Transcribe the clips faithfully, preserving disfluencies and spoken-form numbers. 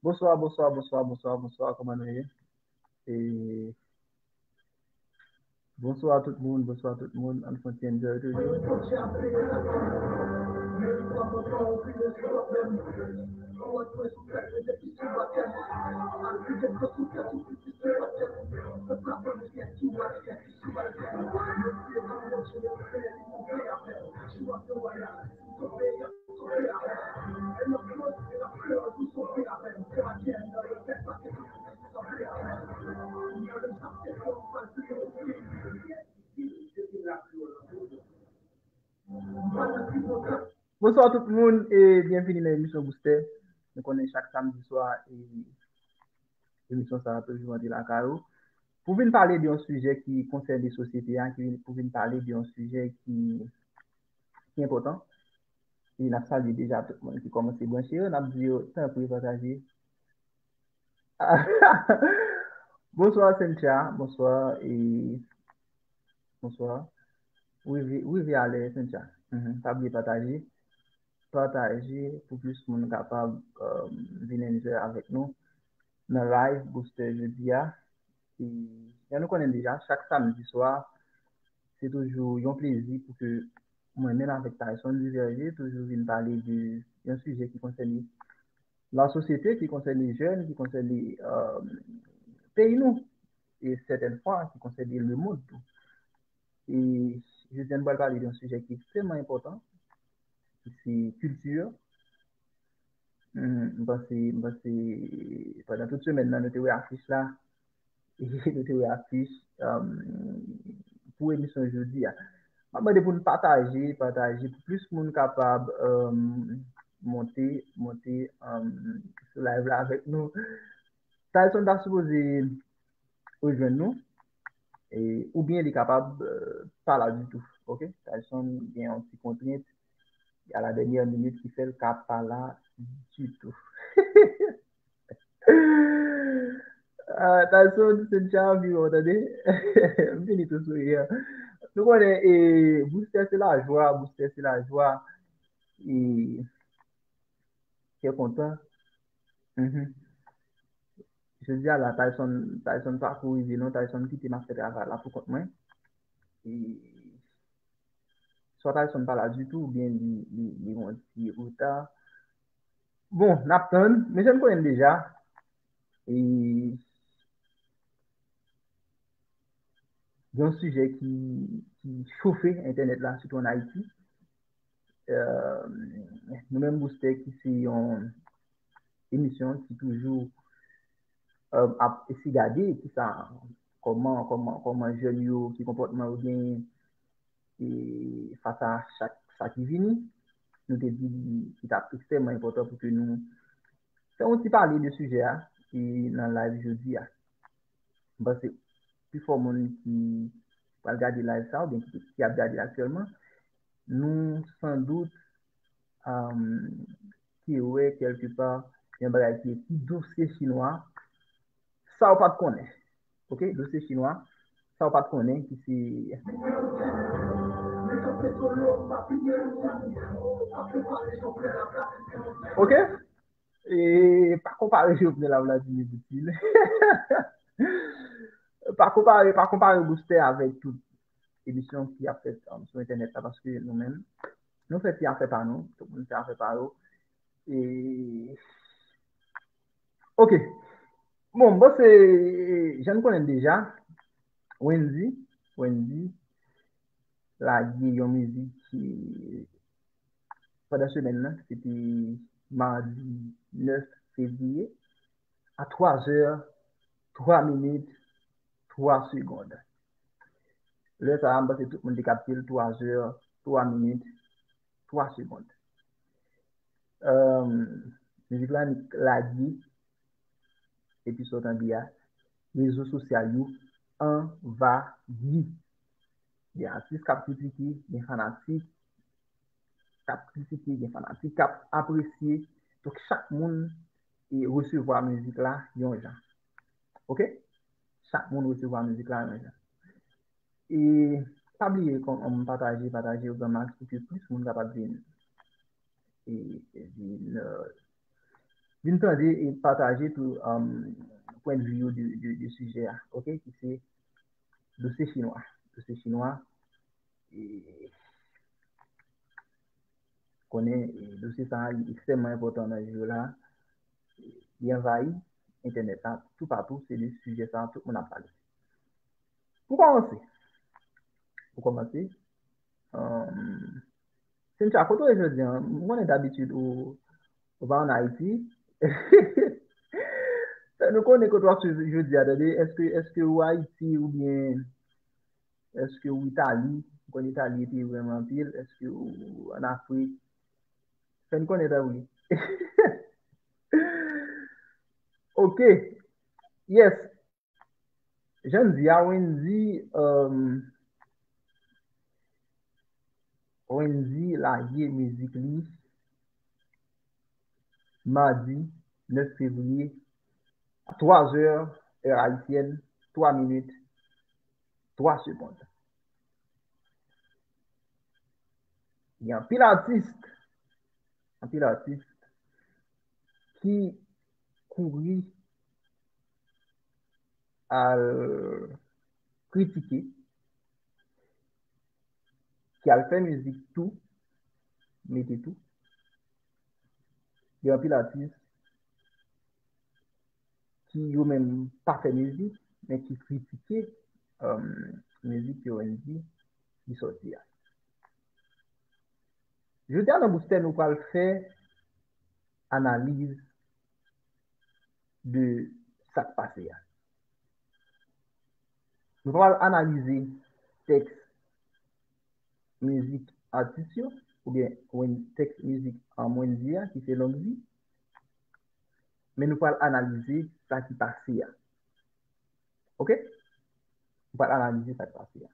Bonswa, bonswa, bonswa, bonswa, bonswa, kòman nou ye? E, bonswa tout moun, bonswa tout moun, ann fè yon ti enjoy toujou. Bonswa tout moun e byenvini nan emisyon Boustè. Nou konnen chak samdi swa e emisyon sa a toujou antre lakay ou pou vin pale de yon sijè ki konsène sosyete a, ki vin, pou vin pale de yon sijè ki, ki enpòtan. E n ap salye deja tout moun ki kòmanse branche yo, n ap di yo tanpri pataje. Bonswa Cynthia, bonswa e bonswa. Rive, rive alè Cynthia. Mhm. Pa bliye pataje. Pataje pou plis moun kapab um, vin enjoy avèk nou nan live Boustè jodi a. E jan nou konnen deja, chak samdi swa, se toujou yon plezi pou ke mwen menm avèk Tyson Diverge toujou vin pale de yon sijè ki konsène la sosyete, ki konsène jèn, ki konsène um, peyi nou, e sètèn fwa ki konsène lemonn tou. E jodi a nou pral pale de yon sijè ki ekstrèmman enpòtan, ki se kilti. Hmm, m panse, m panse pandan tout semèn nan nou te wè afich la. E nou te wè afich um, pou emisyon jodi a. M ap mande pou nou pataje, pataje pou plis moun kapab um, monte, monte um, sou live la avèk nou. Tyson ta sipoze rejwenn nou, e, oubyen li kapab euh, pa la ditou. Ok? Tyson gen yon ti kontrent a la dènyè minit ki fè l ka pa la ditou. Ah, Tyson, se dja anviwon, tande? M fini tou souri a. Nou konnen, e, Boustè se lajwa, Boustè se lajwa. E, kè kontan. Mhm. Jodi a la, Tyson, Tyson pa kou rive non, Tyson kite m ap fè travay la pou kont mwen. E, swa Tyson pa la ditou, oubyen li, li, li yon ti reta. Bon, n ap tann, men jan n konnen l deja. E, gen yon sijè ki, ki chofe entènèt la, sitou ann Ayiti. Euh, nou menm Boustè ki se yon emisyon ki toujou euh, ap eseye gade ki sa, kòman, kòman, kòman jèn yo, ki konpòtman yo genyen, e fas a chak sa ki vini, nou te di li ki t ap ekstrèmman enpòtan pou ke nou fè yon ti pale de sijè a e nan live jodi a. M panse pifò moun ki pral gade live sa oubyen ki, ki ap gade aktyèlman, nou sandout um, ki wè kèlkepa yon bagay ki ekri dosye chinwa, sa w pa t konnen. Ok, dosye chinwa, sa w pa t konnen ki se. Ok? E pa konpare Jovenel a Vladimir Putin. Pa konpare, pa konpare Boustè avèk tout emisyon ki ap fèt um, sou entènèt la, paske nou menm, nou fè ti afè pa nou, tout moun fè afè pa yo. E, ok. Bon, bon, se, jan n konnen deja, Wendy, Wendy, lage yon mizik ki, pandan semèn nan, se te madi nèf fevriye, a twa zè, twa minit, twa segond. Lè sa a, m panse tout moun te kapte l, twa zè, twa minit, twa segond. Euh, mizik la lage, epi sa w tande a, rezo sosyal yo anvayi. Gen atis k ap kritike, gen fanatik k ap kritike, gen fanatik k ap apresye. Donk, chak moun e resevwa mizik la yon jan. Ok? Chak moun resevwa mizik la menm jan. E pa bliye kon, um, pataje, pataje au grand max pou ke plis moun kapab vin, e, e vin, euh, vin tande e pataje tou, um, pwennvi yo de, de, de sijè a, ok? Ki se dosye chinwa. Dosye chinwa, e, konnen, e, dosye sa a, li ekstrèmman enpòtan nan jou yo la. Li anvayi entènèt la, toupatou, se de sijè sa a tout moun ap pale. Pou kòmanse, pou kòmanse, um, Cynthia, kote w ye jodi a? M konnen dabitid ou, ou pa ann Ayiti. Fè nou konnen kote w ap swiv jodi a, tande. Èske, èske ou Ayiti oubyen èske ou Itali? M konn Itali ete vrèman anpil. Èske ou ann Afrik? Fè n konnen, tanpri. Ok. Yes. Jan n di a, Wendy, um, Wendy lage mizik li madi nèf fevriye, twa zè, è ayisyèn, twa minit, twa segonn. Gen anpil atis, anpil atis ki kouri al kritike, ki al fè mizik tou, mete tou. Gen anpil atis ki yo menm pa fè mizik, men ki kritike, um, mizik ke Wendy li sòti a. Jodi a nan Boustè, nou pral fè analiz de sa k pase a. Nou pral analize tèks mizik atis yo, oubyen Wen-, tèks mizik an Wendy a, ki se Long Vi. Men nou pral analize sa ki pase a. Ok? Nou pral analize sa ki pase a.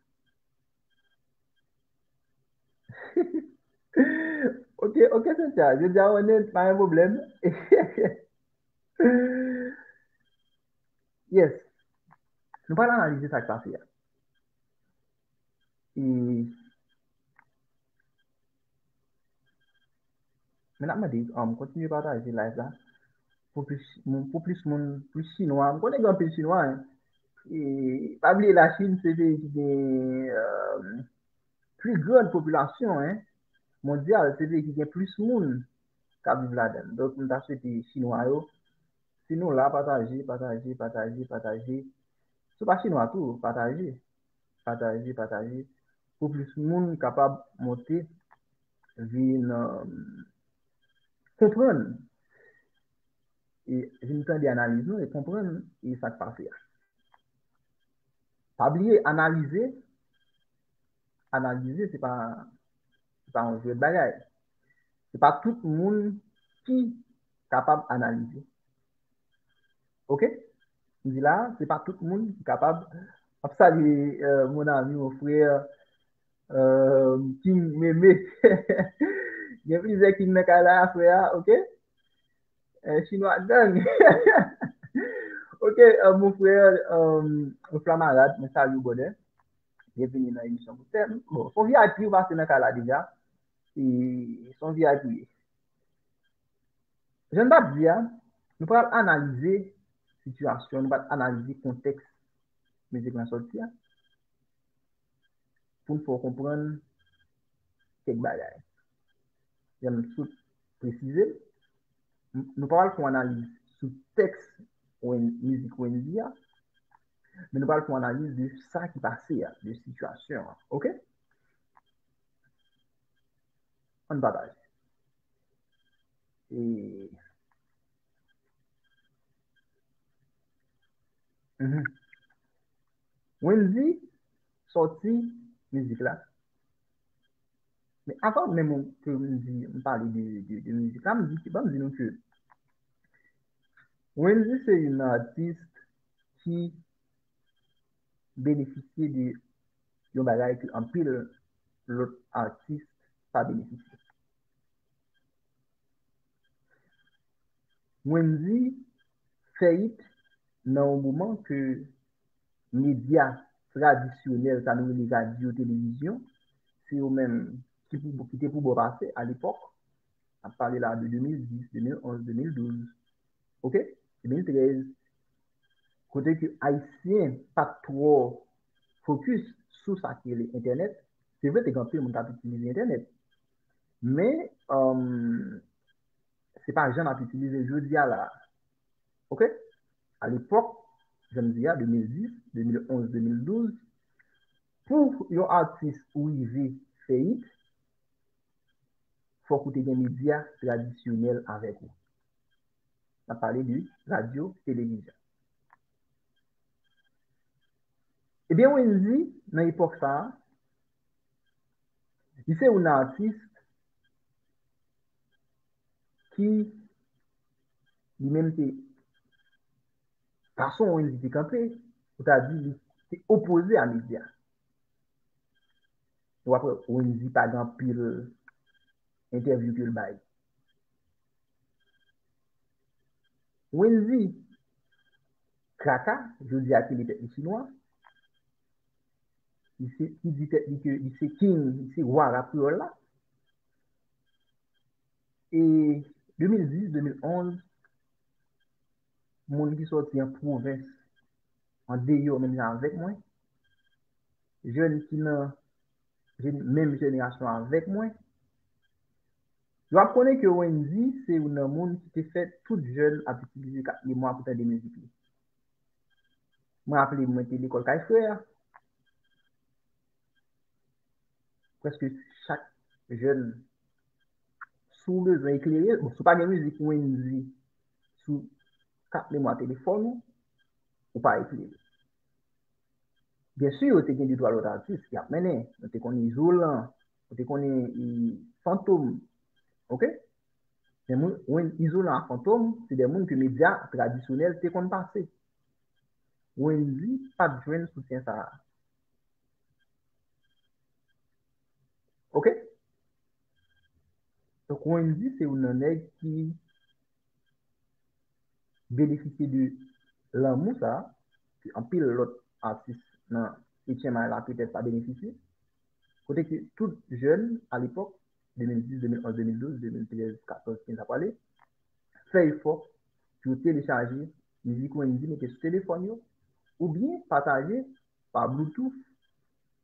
Ok, ok, Cynthia, jodi a ou nèt, pa gen pwoblèm. Yes. Nou pral analize sa k pase a. E, men n ap mande, um, kontinye pataje live la. Pou plis moun, pou plis moun, plis chinwa. M konnen gen anpil chinwa, hein. E, pa bliye Lachin se peyi ki gen, um, pli gran popilasyon, hein, mondyal, se peyi ki gen plis moun k ap viv ladan l. Donk, m ta swete chinwa yo, si nou la, pataje, pataje, pataje, pataje. Si w pa chinwa tou, pataje, pataje, pataje, pou plis moun kapab monte, vin, um, konprann, e vin tande analiz nou e konprann e sa k pase a. Pa bliye, analize, analize, se pa, se pa yon jwèt bagay. Se pa tout moun ki kapab analize. Ok? M di la, se pa tout moun ki kapab. M ap salye, euh, mon ami, mon frè, euh, King Meme. Gen plizyè King nan kay la, frè, ok? Eh, Chinwa gang. Ok, euh, mon frè, euh, Flamarad, mwen salye w, brother. Byenvini nan emisyon Boustè. Bon, se yon V I P ou pase nan kay la deja. E se yon V I P ou ye. Jan n t ap di a, nou pral analize sitiyasyon, nou pral analize kontèks mizik lan sòti a, pou n fè w konprann kèk bagay. Jan m sot presize l, n-, nou pa pral fè yon analiz sou tèks Wen-, mizik Wendy a, men nou pral fè yon analiz de sa ki pase a, de sitiyasyon an. Ok? Ann pataje. E, mhm. Wendy sòti mizik la. Men avan menm ke m di, m pale de, de, de mizik la, m di, ban m di nou ke Wendy se youn nan atis ki benefisye de yon bagay ke anpil lòt atis pa benefisye. Wendy fè it nan yon moman ke medya tradisyonèl, sa nou rele radyo, televizyon, se yo menm ki pou, ki te pou bò pase alepòk. N ap pale la de de mil dis, de mil onz, de mil douz, oke? De mil trèz, kote ke Ayisyen pa t twò fokis sou sa ki rele entènèt. Se vre, te gen anpil moun k ap itilize entènèt. Men, um, se pa jan n ap itilize l jodi a la. Oke? Alepòk, jan m di a, de mil dis, de mil onz, de mil douz, pou yon atis ou rive fè it, fòk ou te gen medya tradisyonèl avèk ou. N ap pale de radyo, televizyon. Ebyen, Wendy, nan epòk sa a, li se youn nan atis ki li menm te, fason Wendy te kanpe, ou ta di li te opoze a medya. W ap wè Wendy pa gen anpil entèvyou ke l bay. Wendy Kraka, jodi a ki li tèt li chinwa, li se, ki di tèt li ke li se king, li se wa rap kreyòl la. E de mil dis, de mil onz, moun ki sòti an pwovens, an deyò menm jan avèk mwen, jèn ki nan jè-, menm jenerasyon avèk mwen, yo ap konnen ke Wendy se youn nan moun ki te fè tout jèn ap itilize kat memwa pou tande mizik li. Mwen raple mwen te lekòl kay frè a. Prèske chak jèn, si w bezwen eklere, bon, si w pa gen mizik Wendy sou kat memwa telefòn ou, ou pa eklere. Byen si, yo te gen de twa lòt atis ki ap mennen. Nou te konnen Izolan, nou te konnen, e, Fantom. Oke? Men moun, Wen-, Izolan ak Fantom, se de moun ke medya tradisyonèl te konn pase. Wendy pa t jwenn soutyen sa a. Oke? Donk, Wendy se youn nan nèg ki benefisye de lanmou sa a, ke anpil lòt atis nan H M I la petèt pa benefisye. Kote ke tout jèn, alepòk, de mil dis, de mil onz, de mil douz, de mil trèz, katòz, kenz ap prale, fè efò pou yo telechaje mizik Wendy, mete sou telefòn yo, oubyen pataje pa Bluetooth.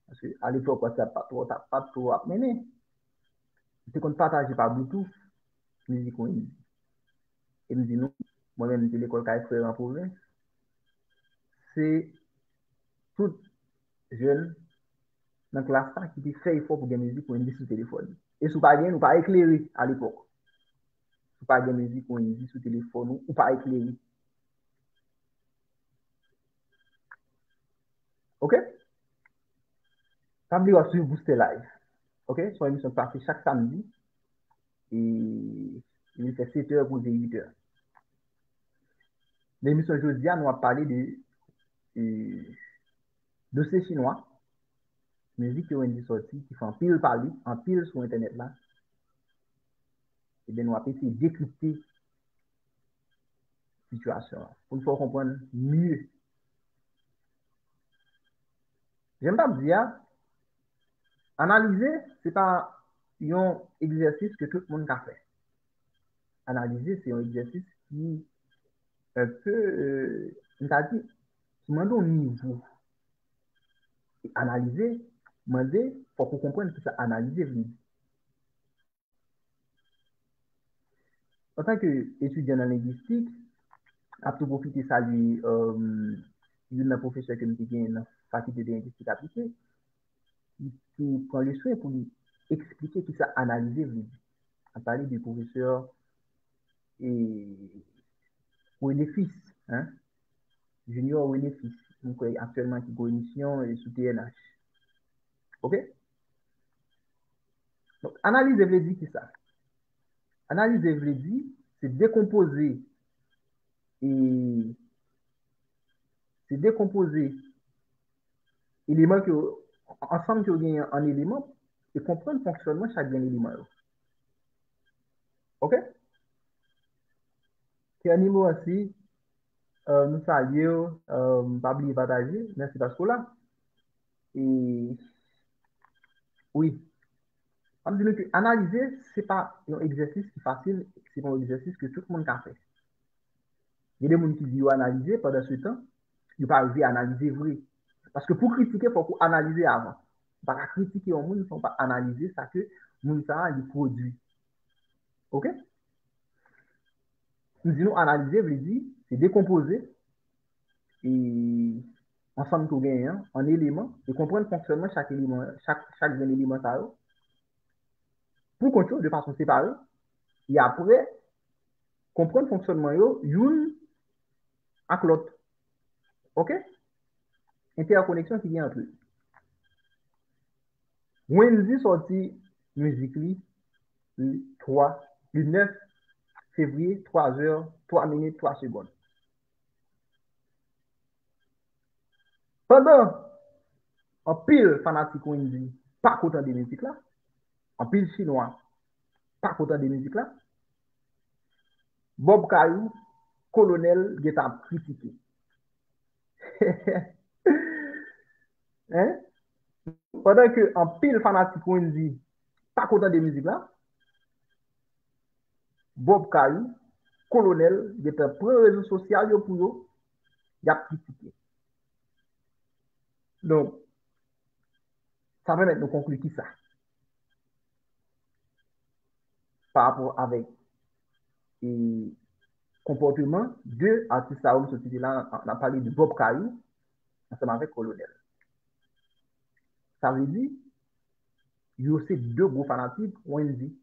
Paske alepòk, WhatsApp pa t twò, pa t twò ap mennen. Yo te konn pataje pa Bluetooth mizik Wendy. E m di nou, mwen menm, m te lekòl kay frè an pwovens. Se tout jèn nan klas la ki te fè efò pou gen mizik Wendy sou telefòn. E si w pa gen, ou pa eklere alepòk. Si w pa gen mizik Wendy sou telefòn ou, ou pa eklere. Oke? Pa bliye w ap swiv Booster Live. Oke? Se yon emisyon k pase chak samdi. E li fè sèt è pou rive uit è. Nan emisyon jodi a, nou ap pale de, e, dosye chinwa. Mizik ke Wendy sòti, ki fè anpil pale, anpil sou entènèt la. Ebyen, nou ap eseye dekripte sitiyasyon an, pou n fè w konprann mye. Jan m t ap di a, analize, se pa yon egzèsis ke tout moun ka fè. Analize, se yon egzèsis ki un peu, euh, m ta di, ki mande yon nivo. E analize, mande, fòk ou konprann kisa analize vle di. Antanke etidyan nan lengwistik, ap tou pwofite salye, um, youn nan pwofesè ke m te genyen nan Fakilte de Lengwistik Aplike, ki te pran le swen pou li eksplike kisa analize vle di. Ap pale de pwofesè, e, Renefis, hein? Junior Renefis, m kwè aktyèlman ki gwo emisyon, e, sou T N H. Oke? Donk, analize vle di kisa? Analize vle di, se dekonpoze, e, se dekonpoze eleman ke yo, ansanm ke yo genyen an eleman, e konprann fonksyònman chak grenn eleman yo. Oke? Kè nivo a se Euh, nou salye w. Euh, pa bliye pataje. Mèsi paske w la. E, wi. M ap di nou ke analize, se pa yon egzèsis ki fasil, se pa yon egzèsis ke tout moun ka fè. Gen de moun ki di yo analize, pandan se tan, yo pa rive analize vre. Paske pou kritike, fòk ou analize avan. Ou pa ka kritike yon moun san ou pa analize sa ke moun sa a li pwodui. Oke? M di nou analize vle di se dekonpoze e ansanm ke w genyen an, an eleman, e konprann fonksyònman chak eleman, chak, chak grenn eleman sa yo, pou kont yo, de fason separe, e apre, konprann fonksyònman yo, youn ak lòt. Oke? Entèkoneksyon ki gen ant yo. Wendy sòti mizik li, li twa, li nèf fevriye, twa zè, twa minit, twa segonn. Pandan anpil fanatik Wendy pa ko tande mizik la, anpil chinwa pa ko tande mizik la, Bob Kayou, Kolonèl, gentan ap kritike. Hein? Pandan ke anpil fanatik Wendy pa ko tande mizik la, Bob Kayou, Kolonèl, gentan pran rezo sosyal yo pou yo, y ap kritike. Donk, sa pèmèt nou konkli kisa? Pa rapò avèk, e, konpòteman de atis sa yo m sot site la, n ap pale de Bob Kayou ansanm avèk Kolonèl. Sa vle di, yo se de gwo fanatik Wendy.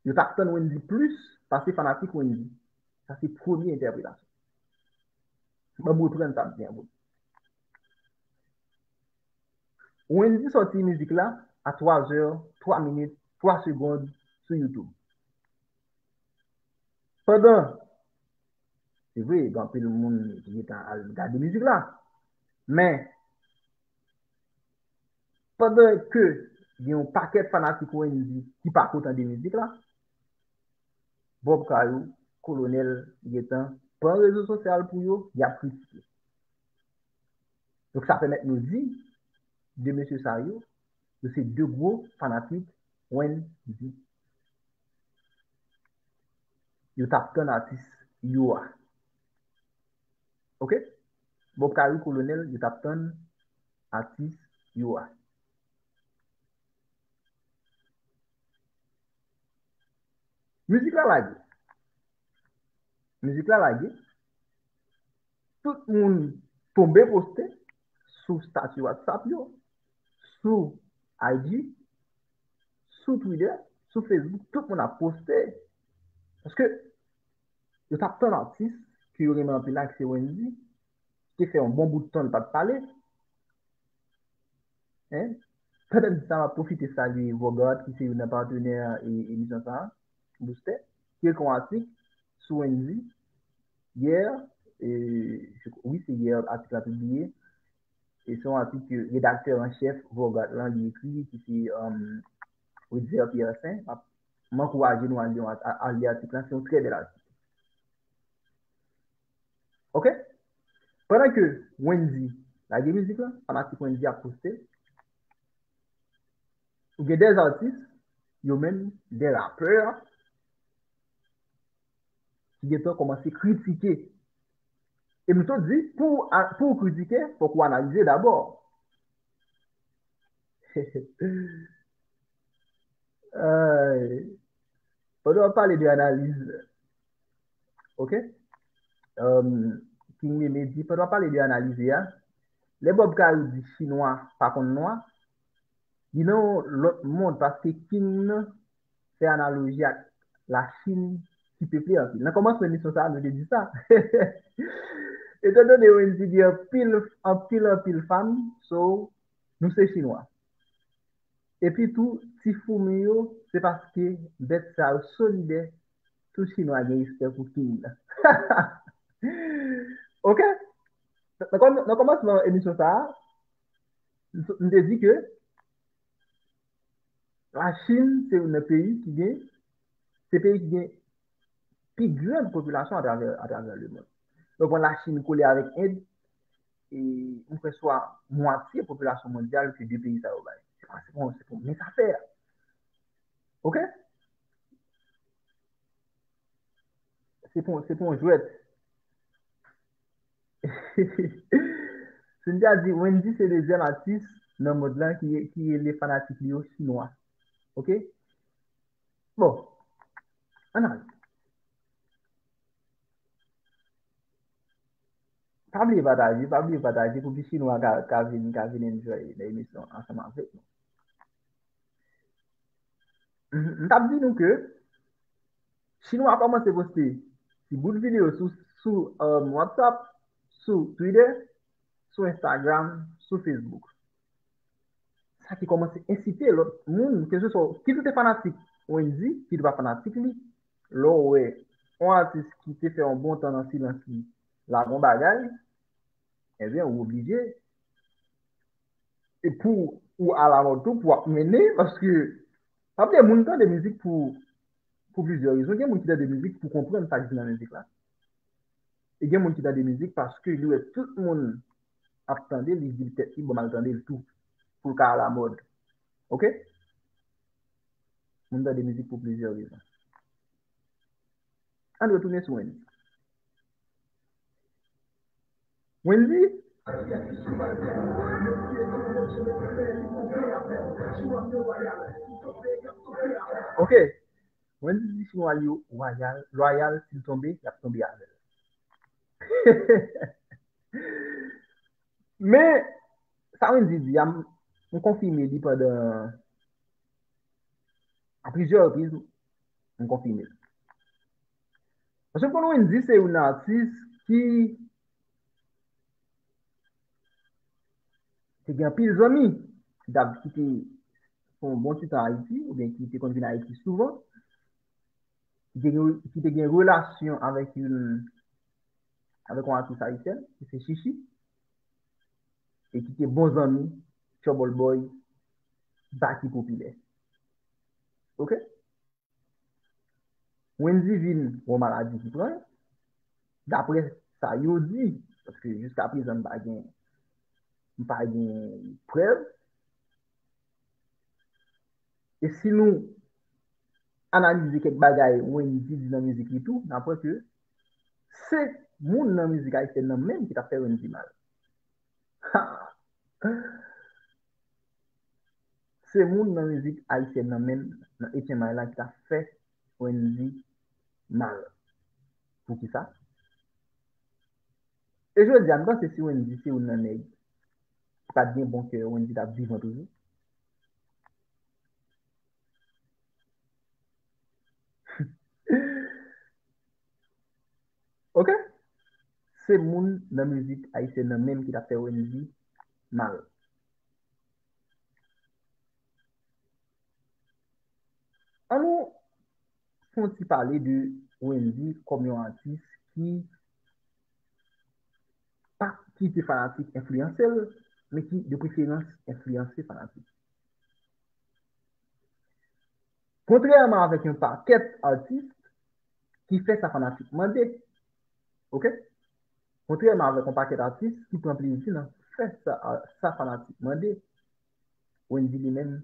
Yo t ap tann Wendy plis pase fanatik Wendy. Sa se premye entèpretasyon. Ban m reprann sa m di an. Wendy sòti mizik la a twa zè, twa minit, twa segonn sou YouTube. Pandan, se vre, gen anpil moun ki gentan al gade mizik la, men pandan ke gen yon pakèt fanatik Wendy ki pa ko tande mizik la, Bob Kayou, Kolonèl gentan pran rezo sosyal pou yo, y ap kritike. Donk, sa pèmèt nou di, de mesye sa yo, yo se de gwo fanatik Wendy. Yo t ap tann atis yo a. Oke? Bob Kayou, Kolonèl, yo t ap tann atis yo a. Mizik la lage. Mizik la lage. Tout moun tonbe poste sou stati WhatsApp yo, sou I G, sou Twitter, sou Facebook, tout moun ap poste. Paske yo t ap tann atis ke yo renmen anpil la, ki se Wendy, ki te fè yon bon bout tan l pa t pale. Hein? Pandan m di sa, m ap pwofite salye Vogart, ki se youn nan patnè, e, emisyon sa a, Booster, ki ekri yon atik sou Wendy yè, e, je, wi, se yè atik la pibliye. E se yon atik ke redaktè an chèf Vogart lan li ekri, ki se, um, Wetzer Pierre Saint. M ap, m ankouraje nou al li, al li atik la, se yon trè bèl atik. Oke? Pandan ke Wendy lage mizik la, fanatik Wendy ap poste. Ou gen de atis, yo menm, de rapè, ki gentan kòmanse kritike. E m tou di, pou, pou w kritike, fòk ou analize dabò. Ay. Pandan w ap pale de analiz, oke? Um, King Meme di, pandan w ap pale de analize a, lè Bob Kayou di chinwa pa konn nwa, li nan yon lòt mond paske King nan fè analoji ak Lachin ki peple anpil. Nan kòmansman emisyon sa a, nou te di sa. Etandone Wendy gen anpil, anpil, anpil fan, so, nou se chinwa. Epi tou, ti foumi yo, se paske bèt sa yo solidè, tout chinwa gen respè pou King nan. Oke? Nan kòm-, nan kòmansman emisyon sa a, m te di ke Lachin se youn nan peyi ki gen, se peyi ki gen pi gran popilasyon atravè, atravè lemonn. Donk, pran Lachin kole avèk End, e m kwè swa mwatye popilasyon mondyal ke de peyi sa yo bay. Se pa, se pa, se pa menm afè a. Ok? Se pa, se pa yon jwèt. Cynthia di, Wendy se dezyèm atis nan mond lan ki, ki rele fanatik li yo chinwa. Ok? Bon, ann ale. Pa bliye pataje, pa bliye pataje pou pi chinwa ka, ka vin, ka vin enjoy nan emisyon ansanm avèk nou. M, m t ap di nou ke chinwa kòmanse poste ti bout videyo sou, sou, um, WhatsApp, sou Twitter, sou Instagram, sou Facebook. Sa ki kòmanse ensite lòt moun, keseswa kit ou te fanatik Wendy, kit ou pa fanatik li, lè w wè yon atis ki te fè yon bon tan nan silans li lage yon bagay, ebyen, ou oblije, e pou ou alamòd tou, pou w ap mennen, paske pa bliye moun tande mizik pou, pou plizyè rezon. Gen moun ki tande mizik pou konprann sa k di nan mizik la. E gen moun ki tande mizik paske li wè tout moun ap tande, li di l tèt li, bon, m al tande l tou, pou l ka alamòd. Ok? Moun tande mizik pou plizyè rezon. Ann retounen sou Wendy. Wendy? Ok. Wendy di chinwa yo wayal, lwayal, si l tonbe, y ap tonbe avè l. Men, sa Wendy di a, m, m konfime li pandan, a plizyè repriz, m konfime l. Paske m konn Wendy se youn nan atis ki te gen anpil zanmi ki t ap, ki te fè yon bon ti tan Ayiti, oubyen ki te konn vin Ayiti souvan, ki te gen, ki te gen relasyon avèk youn, avèk yon atis ayisyèn, ki se Chichi, e ki te bon zanmi Trouble Boy, Baky Popilè. Ok? Wendy vin yon maladi ki pran l, daprè sa yo di, paske jiska prezan m pa gen, m pa gen prèv. E si nou analize kèk bagay Wendy di nan mizik li tou, n ap wè ke se moun nan mizik ayisyèn nan menm ki t ap fè Wendy mal. Se moun nan mizik ayisyèn nan menm, nan Etyen May la ki t ap fè Wendy mal. Poukisa? E jodi a, m panse si Wendy se youn nan nèg ki pa t gen bon kè, Wendy t ap vivan toujou. Ok? Se moun nan mizik ayisyèn nan menm ki t ap fè Wendy mal. An nou fè yon ti pale de Wendy kòm yon atis ki pa kite fanatik enfliyanse l, men ki de preferans enfliyanse fanatik. Kontrèman avèk yon pakèt atis ki fè sa fanatik mande. Ok? Kontrèman avèk yon pakèt atis ki pran plezi nan fè sa, sa fanatik mande, Wendy li menm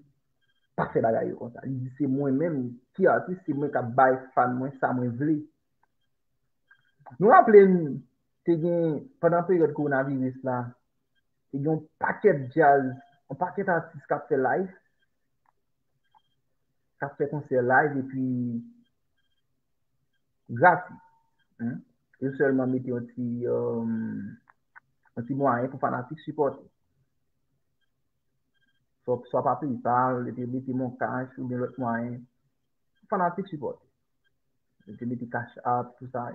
pa fè bagay yo konsa. Li di se mwen menm ki atis, se mwen k ap bay fan mwen sa mwen vle. Nou raple n, te gen, pandan peryòd kowonaviris la, te gen yon pakèt djaz, yon pakèt atis k ap fè live, k ap fè konsè live, epi gratis. Hein? Yo sèlman mete yon ti, euh, yon ti mwayen pou fanatik sipòte. Swa, swa pa PayPal, epi mete MonCash oubyen lòt mwayen. Fanatik sipòte. Yo te mete Cash App, tout sa.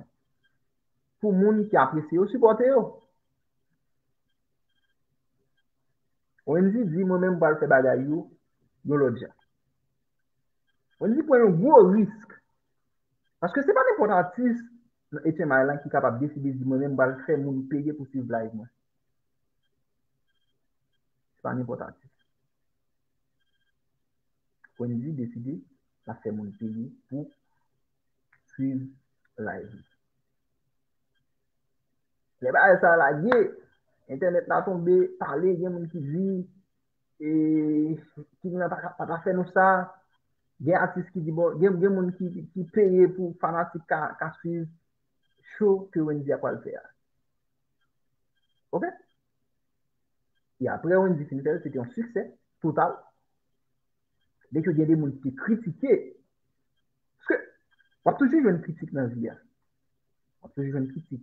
Pou moun ki apresye yo, sipòte yo. Wendy di, mwen menm m pral fè bagay yo yon lòt jan. Wendy pran yon gwo risk. Paske se pa nenpòt atis nan H M I lan ki kapab deside di, mwen menm m pral fè moun peye pou swiv live mwen. Se pa nenpòt atis. Wendy deside l ap fè moun peye pou swiv live. Lè bagay sa lage, entènèt la tonbe, pale, gen moun ki di, e, King lan pa ka, pa ta fè nou sa. Gen atis ki di, bon, gen, gen moun ki, ki peye pou fanatik ka, ka swiv show ke Wendy a pral fè a. Ok? E apre Wendy fin fè l, se te yon siksè total. Donk, gen de moun ki te kritike. Paske w ap toujou jwenn kritik nan vi a. W ap toujou jwenn kritik.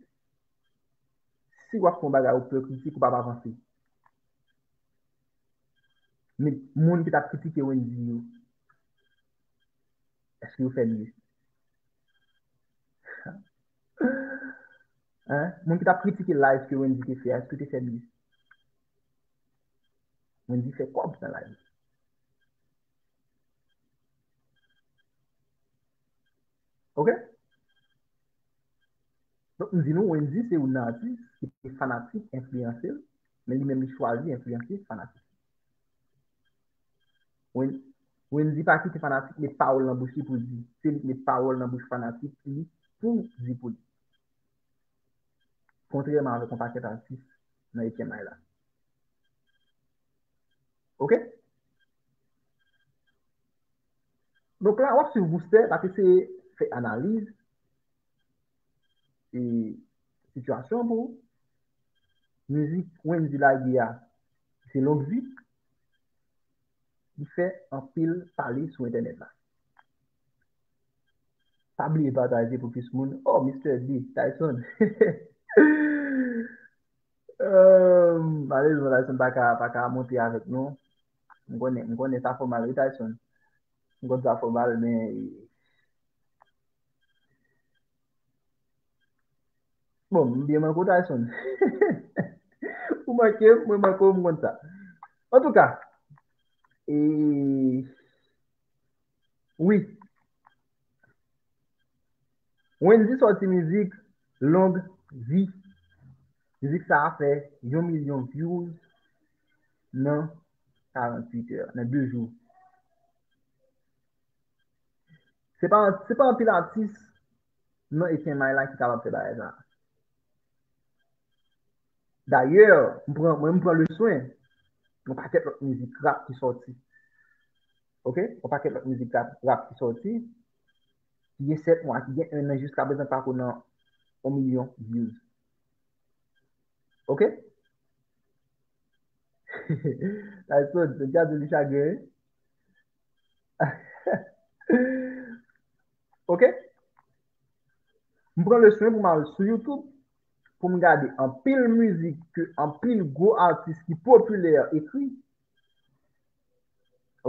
Si w ap fè yon bagay, ou pè kritik, ou p ap avanse. Men moun ki t ap kritike Wendy yo, èske yo fè mye? Hein? Moun ki t ap kritike live ke Wendy te fè a, èske yo te fè mye? Wendy fè kòb nan live. Ok? Donk, m di nou, Wendy se youn nan atis ki te fanatik enfliyanse l, men li menm li chwazi enfliyanse fanatik. Wen-, Wendy pa kite fanatik met pawòl nan bouch li pou l di. Se li ki met pawòl nan bouch fanatik li pou di pou li. Kontrèman avèk yon pakèt atis nan H M I la. Ok? Donk la, w ap swiv Boustè, l ap eseye fè analiz e sitiyasyon pou ou. Mizik Wendy lage a, se Long Vi. Li fè anpil pale sou entènèt la. Pa bliye pataje pou plis moun. Oh, Mister D, Tyson. Euh, malerezman, Tyson pa ka, pa ka monte avèk nou. M konnen, m konnen sa fè w mal, wi, Tyson. M konn sa fè w mal, men bon, m byen manke w, Tyson. Ou manke m, mwen manke w, m konn sa. Antouka, e, wi. Wendy sòti mizik Long Vi. Mizik sa a fè yon milyon views nan karanntuit è, nan de jou. Se pa, se pa anpil atis nan H M I la ki kapab fè bagay sa. Dayè, m pran, mwen, m pran leswen yon pakèt lòt mizik rap ki sòti. Ok? Yon pakèt lòt mizik rap, rap ki sòti, ki gen sèt mwa, ki gen en an, jiskaprezan pako nan yon milyon views. Ok? Tyson, gade li chagren. Ok? M pran leswen pou m al sou YouTube, pou m gade anpil mizik ke anpil gwo atis ki popilè ekri.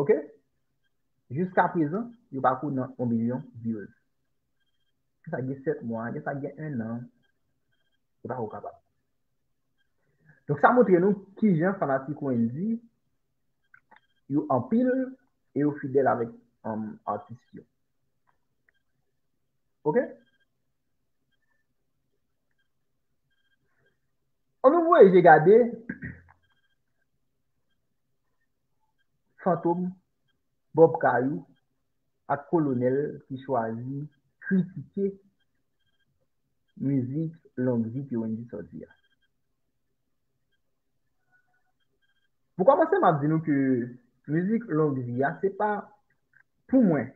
Ok? Jiskaprezan, yo pako nan yon milyon views. Gen sa gen sèt mwa, gen sa gen en an. Yo pako kapab. Donk, sa montre nou kijan fanatik Wendy yo anpil e yo fidèl avèk, um, atis yo. Ok? Ann nou voye je gade Fantom, Bob Kayou ak Kolonèl ki chwazi kritike mizik Long Vi ke Wendy sòti a. Pou kòmanse, m ap di nou ke mizik Long Vi a, se pa pou mwen.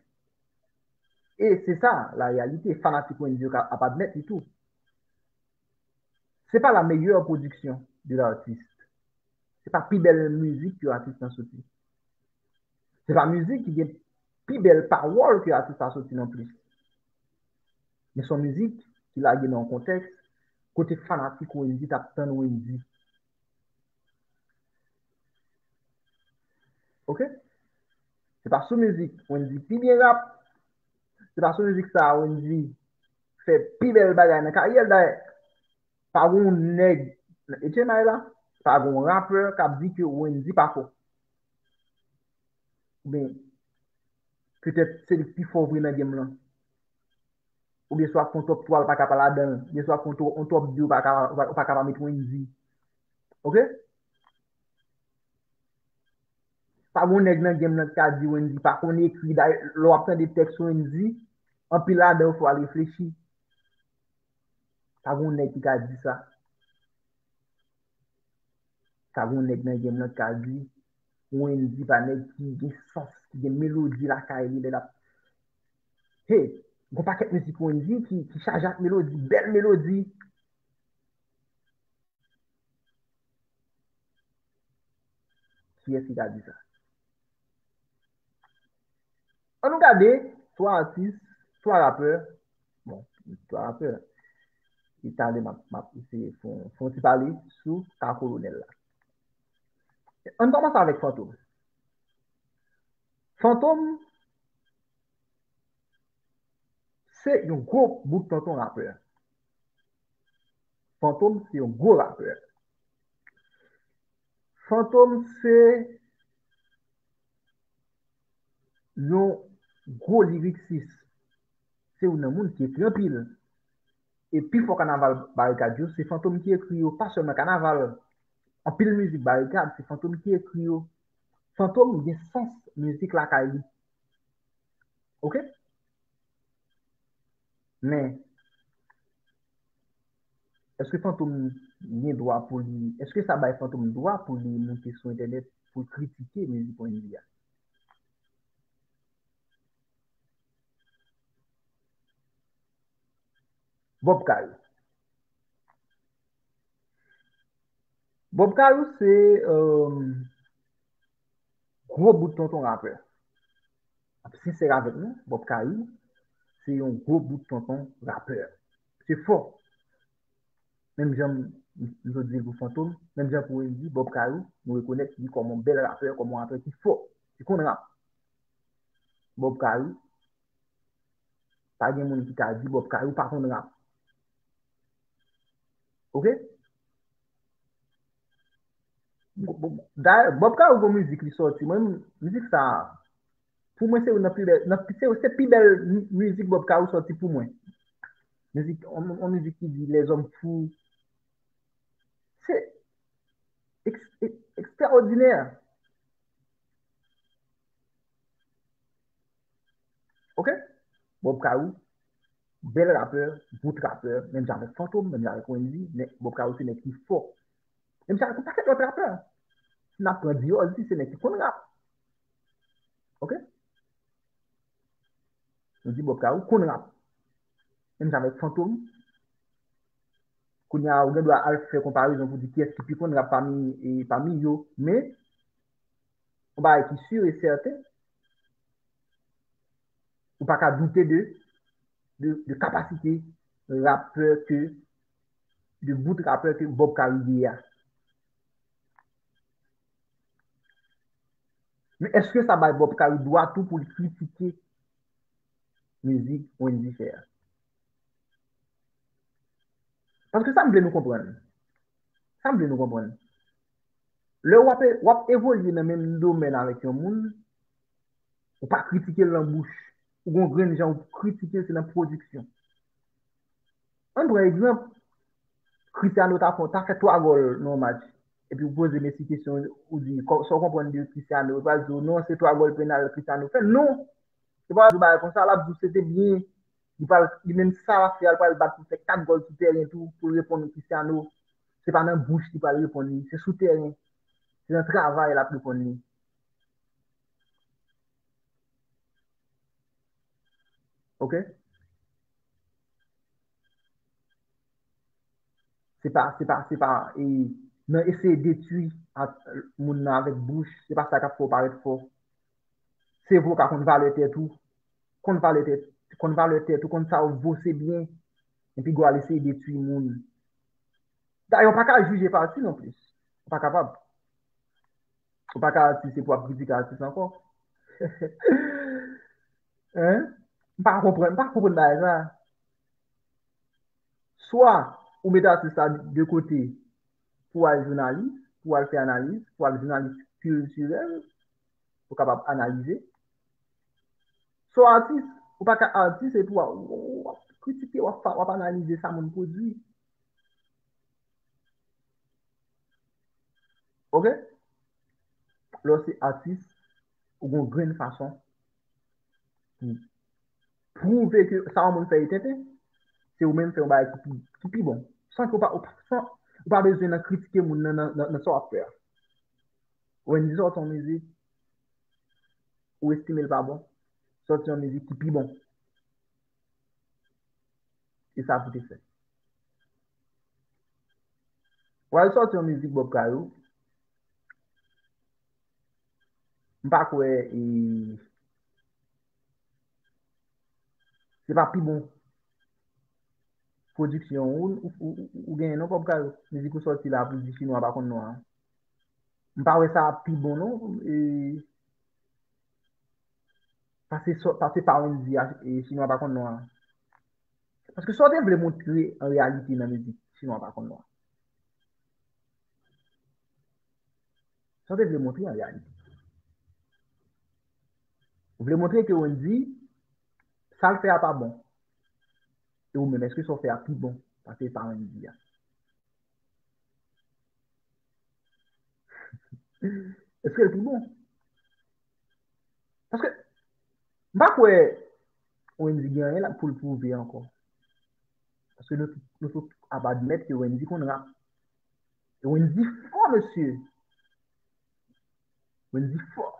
E se sa, la reyalite, fanatik Wendy yo ka ap admèt li tou. Se pa la meilleure production de l'artiste. Se pa pi bèl mizik ke atis lan soti. Se pa mizik ki gen pi bèl pawòl ke atis la soti non plis. Men se yon mizik ki lage nan yon kontèks kote fanatik Wendy t ap tann Wendy. Ok? Se pa sou mizik Wendy pi byen rap. Se pa sou mizik sa a Wendy fè pi bèl bagay nan karyè l. Dayè, pa gen yon nèg nan H M I la, pa gen yon rapè k ap di ke Wendy pa fò. Oubyen, petèt se li k pi fò vre nan game lan. Oubyen swa k fè yon top twa l pa ka pa ladan l. Oubyen swa k fè yon to-, yon top de ou pa ka, ou pa, ou pa ka pa met Wendy. Ok? Pa gen yon nèg nan game lan ki ka di Wendy pa konn ekri. Dayè, lè w ap tande tèks Wendy, anpil ladan yo fè w al reflechi. Pa gen yon nèg ki ka di sa. Ka gen yon nèg nan game lan ki ka di, Wendyy pa nèg ki gen sans, ki gen melodi lakay li, lè l ap, hey, gon pakèt mizik Wendyy ki, ki chaje ak melodi, bèl melodi. Kiyès ki ka di sa? Ann nou gade twa atis, twa rapè. Bon, twa rapè. E talè m ap, m ap eseye fè yon, fè yon ti pale sou ka Kolonèl la. Ann kòmanse avèk Fantom. Fantom se yon gwo bout tonton rapè. Fantom se yon gwo rapè. Fantom se yon gwo liriksis. Se youn nan moun ki ekri anpil. E pi fò kanaval Barikad yo, se Fantom ki ekri yo, pa sèlman kanaval. Anpil mizik Barikad, se Fantom ki ekri yo. Fantom gen sans mizik lakay li. Oke? Men, èske Fantom gen dwa pou li, èske sa bay Fantom dwa pou li moute sou entènèt pou l kritike mizik Wendyy a? Bob Kayou. Bob Kayou se, euh, gwo bout tonton rapè. Ap sensè avèk nou, Bob Kayou se yon gwo bout tonton rapè. Se fò. Menm jan m, m sot di l pou Fantom, menm jan pou Wendyy, Bob Kayou, nou rekonèt li kòm yon bèl rapè, kòm yon rapè ki fò, ki konn rap. Bob Kayou, pa gen moun ki ka di Bob Kayou pa konn rap. Oke? Dayè, Bob Kayou gon mizik li sòti. Mwen, mizik sa a, pou mwen, se youn nan pi bèl, nan, se, se pi bèl mi-, mizik Bob Kayou sòti pou mwen. Mizik, on, on mizik ki di Les hommes fous. Se eks-, ek-, ekstraòdinè. Oke? Bob Kayou, bèl rapè, bout rapè, menm jan avèk Fantom, menm jan avèk Wendyy, men Bob Kayou se nèg ki fò. Menm jan avèk yon pakèt lòt rapè. Si n ap pran Diyoz, li se nèg ki konn rap. Oke? Nou di Bob Kayou konn rap. Menm jan avèk Fantom. Kounye a, ou gen dwa al fè konparezon pou di kiyès ki pi konn rap pami, e, pami yo. Men, yon bagay ki si e sèten, ou pa ka doute de, de, de kapasite rapè ke, de bout rapè ke Bob Kayou ye a. Men èske sa bay Bob Kayou dwa tou pou l kritike mizik Wendyy fè a? Paske sa m vle nou konprann. Sa m vle nou konprann. Lè w ap, w ap evolye nan menm domèn avèk yon moun, ou pa kritike l nan bouch. Ou gon grenn jan ou kritike l, se nan pwodiksyon. Ann pran egzanp, Cristiano ta fè, ta fè twa gòl nan yon match. Epi ou poze Messi kesyon, ou di, "Kò-, sa w konprann de Cristiano?" Li pral di w, "Non, se twa gòl penal Cristiano fè." Non! Li pral di w bagay konsa, l ap di w se te byen. Li pral, li menm sa l ap fè a, li pral bat pou fè kat gòl sou tèren tou, pou l reponn Cristiano. Se pa nan bouch li pral reponn li, se sou tèren. Se nan travay l ap reponn li. Oke? Se pa, se pa, se pa, e, nan eseye detwi a, moun nan avèk bouch, se pa sa k ap fè w parèt fò. Se vre w ka konn valè tèt ou, konn valè tèt, konn valè tèt ou, konn sa w vo se byen, epi gwo al eseye detwi moun. Dayè, w pa ka jije pati non plis. Ou pa kapab. Ou pa ka atis epi w ap kritike atis ankò. Hein? M pa konprann, m pa konprann bagay sa. Swa ou mete atis la de kote pou al jounalis, pou al fè analiz, pou al jounalis kiltirèl, pou kapab analize. Swa atis, ou pa ka atis epi w ap, w ap kritike, w ap, w ap analize sa moun pwodui. Oke? Lè w se atis, ou gon grenn fason pou pwouve ke sa yon moun fè e tenten. ke ou menm fè yon bagay ki pi, ki pi bon. San ke ou pa, ou pa, san, ou pa bezwen nan kritike moun nan, nan, nan, nan sa w ap fè a. Wendyy sòti yon mizik, ou estime l pa bon, sòti yon mizik ki pi bon. E sa pou te fèt. Ou al sòti yon mizik Bob Kayou, m pa kwè e, se pa pi bon pwodiksyon ou, ou, ou, ou, ou genyen non Bob Kayou. Mizik ou sòti la pou di chinwa pa konn nwa. M pa wè sa pi bon non. E, pase sò, pase pa Wendyy a, e, chinwa pa konn nwa. Paske sa w te vle montre an reyalite nan mizik chinwa pa konn nwa. Sa w te vle montre an reyalite. Ou vle montre ke Wendyy, sa l fè a pa bon. E ou menm, èske sa w fè a pi bon pase pa Wendyy a? Èske l pi bon? Paske m pa kwè Wendyy gen anyen la pou l pwouve ankò. Paske nou, nou tout ap admèt ke Wendyy konn rap. E Wendyy fò, mesye. Wendyy fò.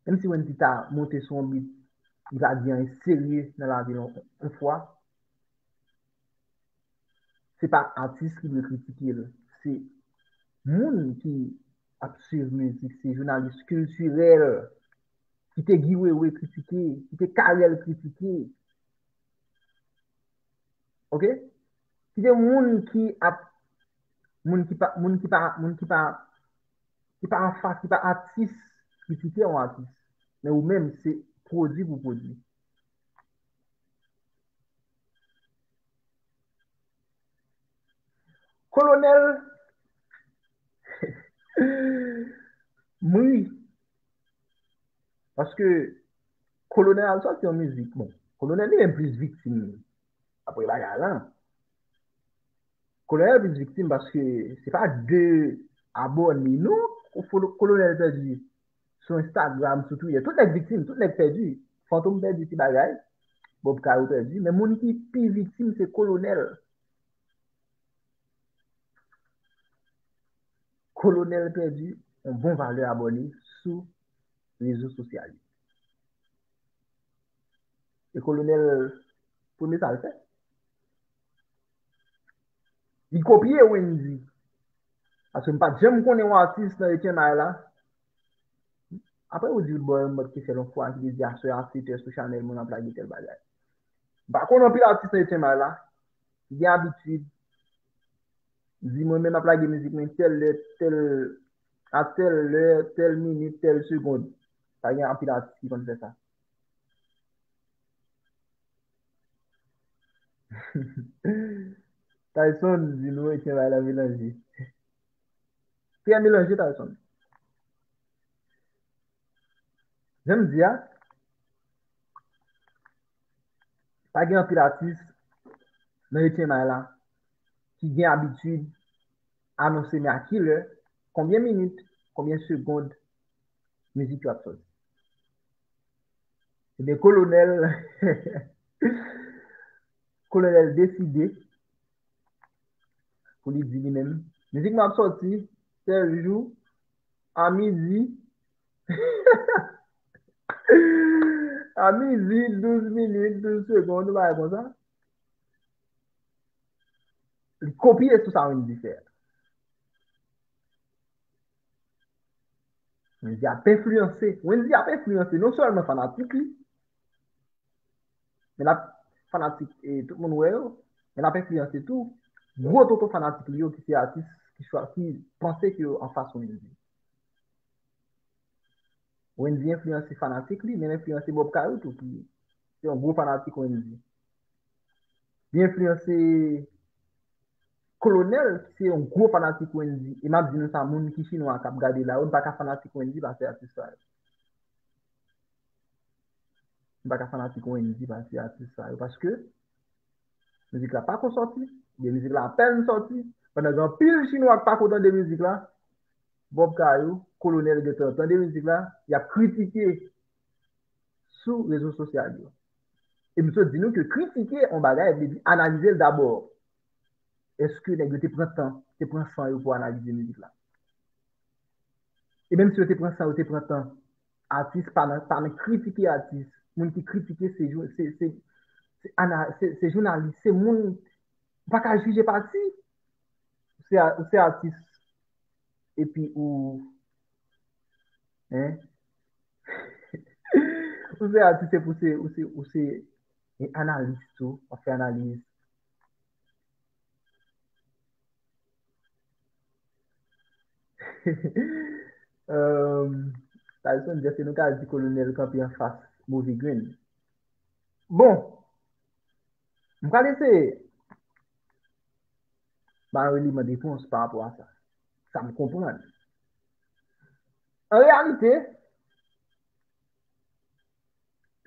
Menm si Wendyy ta monte sou yon beat, li pa di anyen serye nan lavi l yon, yon fwa, se pa atis ki dwe kritike l. Se moun ki ap swiv mizik, se jounalis kiltirèl ki te Guy Wewe kritike, ki te Carel kritike. Oke? Ki te moun ki ap, moun ki pa, moun ki pa, moun ki pa, ki pa anfas, ki pa atis, kritike yon atis. Men ou menm, se pwodui pou pwodui. Kolonèl, m ri. Paske Kolonèl al sòti yon mizik. Bon, Kolonèl li menm plis viktim apre bagay la. Kolonèl plis viktim paske se pa de abòne non Kolonèl pèdi sou Instagram, sou Twitter. Tout nèg viktim, tout nèg pèdi. Fantom pèdi ti bagay. Bob Kayou pèdi. Men moun ki pi viktim se Kolonèl. Kolonèl pèdi yon bon valè abòne sou rezo sosyal yo. E Kolonèl, premye sa l fè, li kopye Wendyy. Paske m pa t janm konnen yon atis nan Etyen May la. Apre ou di yon bò, yon mòd ki fè l yon fwa, ki te di aswè a sèt è sou Chanèl, moun ap lage tèl bagay. M pa konn anpil atis nan Etyen May la, ki gen abitid di mwen menm ap lage mizik mwen tèl lè, tèl, a tèl lè, tèl minit, tèl segond. Pa gen anpil atis ki konn fè sa. Tayson di nou Etyen May la melanje. Trè melanje, Tayson. Jan m di a, pa gen anpil atis nan Etyen May la ki gen abitid anonse men a ki lè, konbyen minit, konbyen segond mizik yo ap sòti. Ebyen, Kolonèl, Kolonèl deside pou li di li menm, mizik mwen ap sòti tèl jou, a midi, a midi, douz minit, douz segond, yon bagay konsa. Li kopye sou sa Wendyy fè a. Wendyy ap enfliyanse. Wendyy ap enfliyanse non sèlman fanatik li, men l ap fanatik, e, tout moun wè yo, men l ap enfliyanse tou gwo tonton fanatik li yo ki se atis ki chwa, ki panse ke yo anfas Wendyy. Wendyy enfliyanse fanatik li, men l enfliyanse Bob Kayou tou, ki se yon gwo fanatik Wendyy. Li enfliyanse Kolonèl, ki se yon gwo fanatik Wendyy. E m ap di nou sa, moun ki chinwa k ap gade la, yo n pa ka fanatik Wendyy pase atis sa yo. M pa ka fanatik Wendyy pase atis sa yo, paske mizik la pako sòti, oubyen mizik la apèn sòti, pandan gen anpil chinwa k pako tande mizik la, Bob Kayou, Kolonèl gentan tande mizik la, y ap kritike sou rezo sosyal yo. E m sot di nou ke kritike yon bagay vle di analize l dabò. Èske nèg yo te pran tan, te pran san yo pou analize mizik la? E menm si yo te pran san yo, te pran tan, atis pa nan, pa nan kritike atis. Moun ki kritike se, se, se, se, ana, se, se jounalis, se moun, ou pa ka jije pati. Ou se, ou se atis, epi ou, hein? Ou se atis, epi ou se, ou se, ou se analis tou, w ap fè analiz. Tyson di, èske nou ka di kolonèl kanpe anfas move grenn? Bon, m pral eseye ba yon eleman de repons pa rapò a sa. Sa m konprann. An reyalite,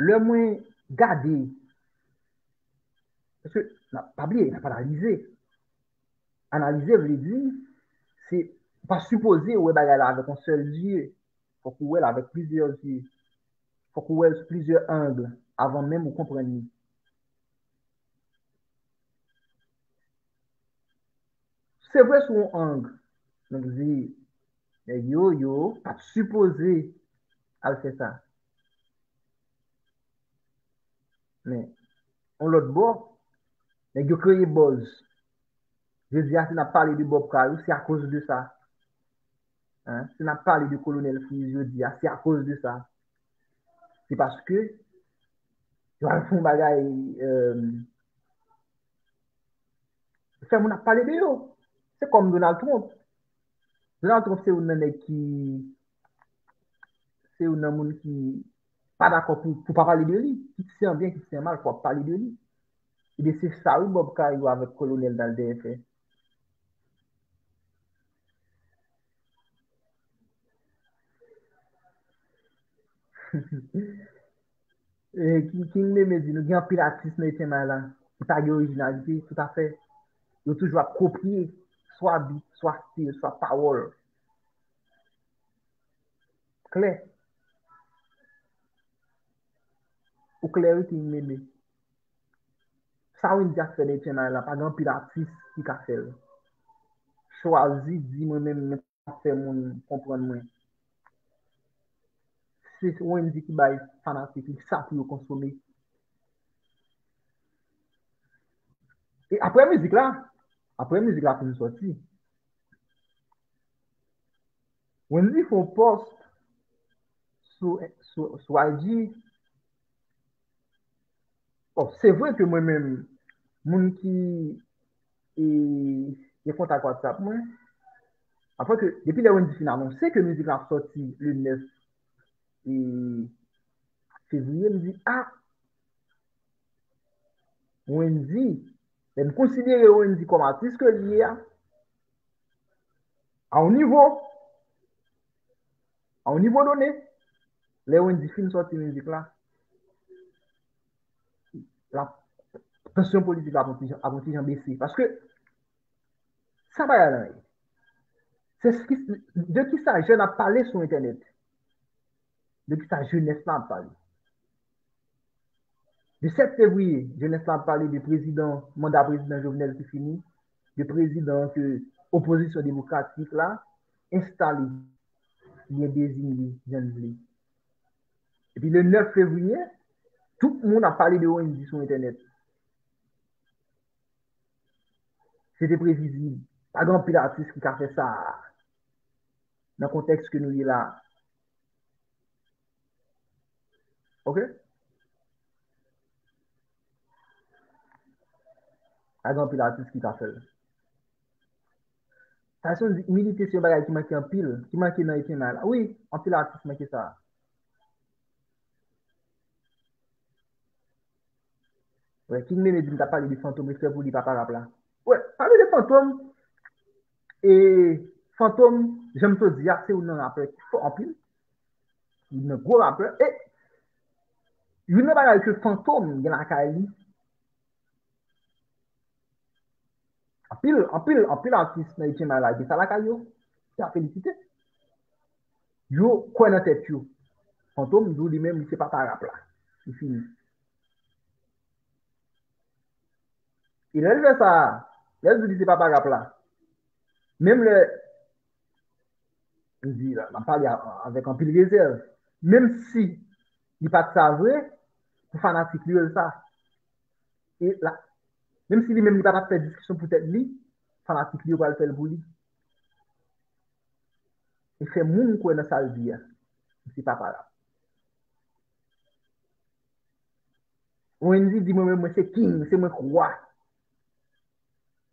lè mwen gade, paske, pa bliye, n ap analize. Analize vle di, se, ou pa sipoze wè bagay la avèk yon sèl zye. Fòk ou wè l avèk plizyè zye. Fòk ou wè l sou plizyè ang avan menm ou konprann li. Se vre sou yon ang, nou di, nèg yo, yo pa t sipoze al fè sa. Men, yon lòt bò, nèg yo kreye buzz. Jodi a, si n ap pale de Bob Kayou, se akoz de sa. Hein? Si n ap pale de Kolonèl Freeze jodi a, se akoz de sa. Se paske yo al fè yon bagay, euh, fè moun ap pale de yo. Se kòm Donald Trump. Donald Trump se youn nan nèg ki, se youn nan moun ki pa dakò pou, pou pa pale de li. Kit se an byen, kit se an mal, fò w ap pale de li. Ebyen, se sa wi Bob Kayou avèk Kolonèl Dalder fè. Eh, King, King Meme di nou gen anpil atis nan Etchen May la ki pa gen orijinalite, toutafè. Yo toujou ap kopye swa beat, swa stil, swa pawòl. Klè. Ou klè wi, King Meme. Sa Wendy ap fè nan Etchen May la, pa gen anpil atis ki ka fè l. Chwazi di mwen menm, mwen ap fè moun konprann mwen. Se Wendy ki bay fanatik li sa pou yo konsome. E apre mizik la, apre mizik la fin sòti, Wendy fè yon post sou, sou, sou I G. Bon, se vre ke mwen menm, moun ki, e, gen kontak WhatsApp mwen, apre ke, depi lè Wendy fin anonse ke mizik la ap sòti le nèf, e, fevriye, m di, a, Wendy, lè n konsidere Wendy kòm atis ke l ye a, a yon nivo, a yon nivo done, lè Wendy fin sòti mizik la, la, tansyon politik la ap yon ti jan, ap yon ti jan bese. Paske, sa bagay la ye. Se ki, de ki sa jèn ap pale sou entènèt? De ki sa jenès la ap pale? De sèt fevriye, jenès la ap pale de prezidan, manda prezidan Jovenel ki fini, de prezidan ke opozisyon demokratik la enstale, li deziye jan l vle. Epi le nèf fevriye, tout moun ap pale de Wendy sou entènèt. Se te previzib. Pa gen anpil atis ki ka fè sa nan kontèks ke nou ye la. Ok? Pa gen anpil atis ki ka fè l. Tyson di, imilite se yon bagay ki manke anpil, ki manke nan Etchen May la. Wi, anpil atis manke sa. Wè, King Meme di m t ap pale de Fantom, respè pou li, papa rap la. Wè, pale de Fantom. E Fantom, jan m sot di a, se youn nan rapè ki fò anpil. Youn nan gwo rapè. E youn nan bagay ke Fantom gen lakay li, anpil, anpil, anpil atis nan Etchen May la gen sa lakay yo. Se a felisite. Yo kwè nan tèt yo. Fantom, di w li menm, li se papa rap la. Li fini. E lè l fè sa, lè l di li se papa rap la, menm lè, m di la, m ap pale a- avèk anpil rezèv, menm si li pa t sa vre, pou fanatik li yo l sa. E la, menm si li menm li pa t ap fè diskisyon pou tèt li, fanatik li yo pral fè l pou li. E fè moun kwè nan sa l di a. Se papa rap. Wendy di mwen menm mwen se king, se mwen k wa.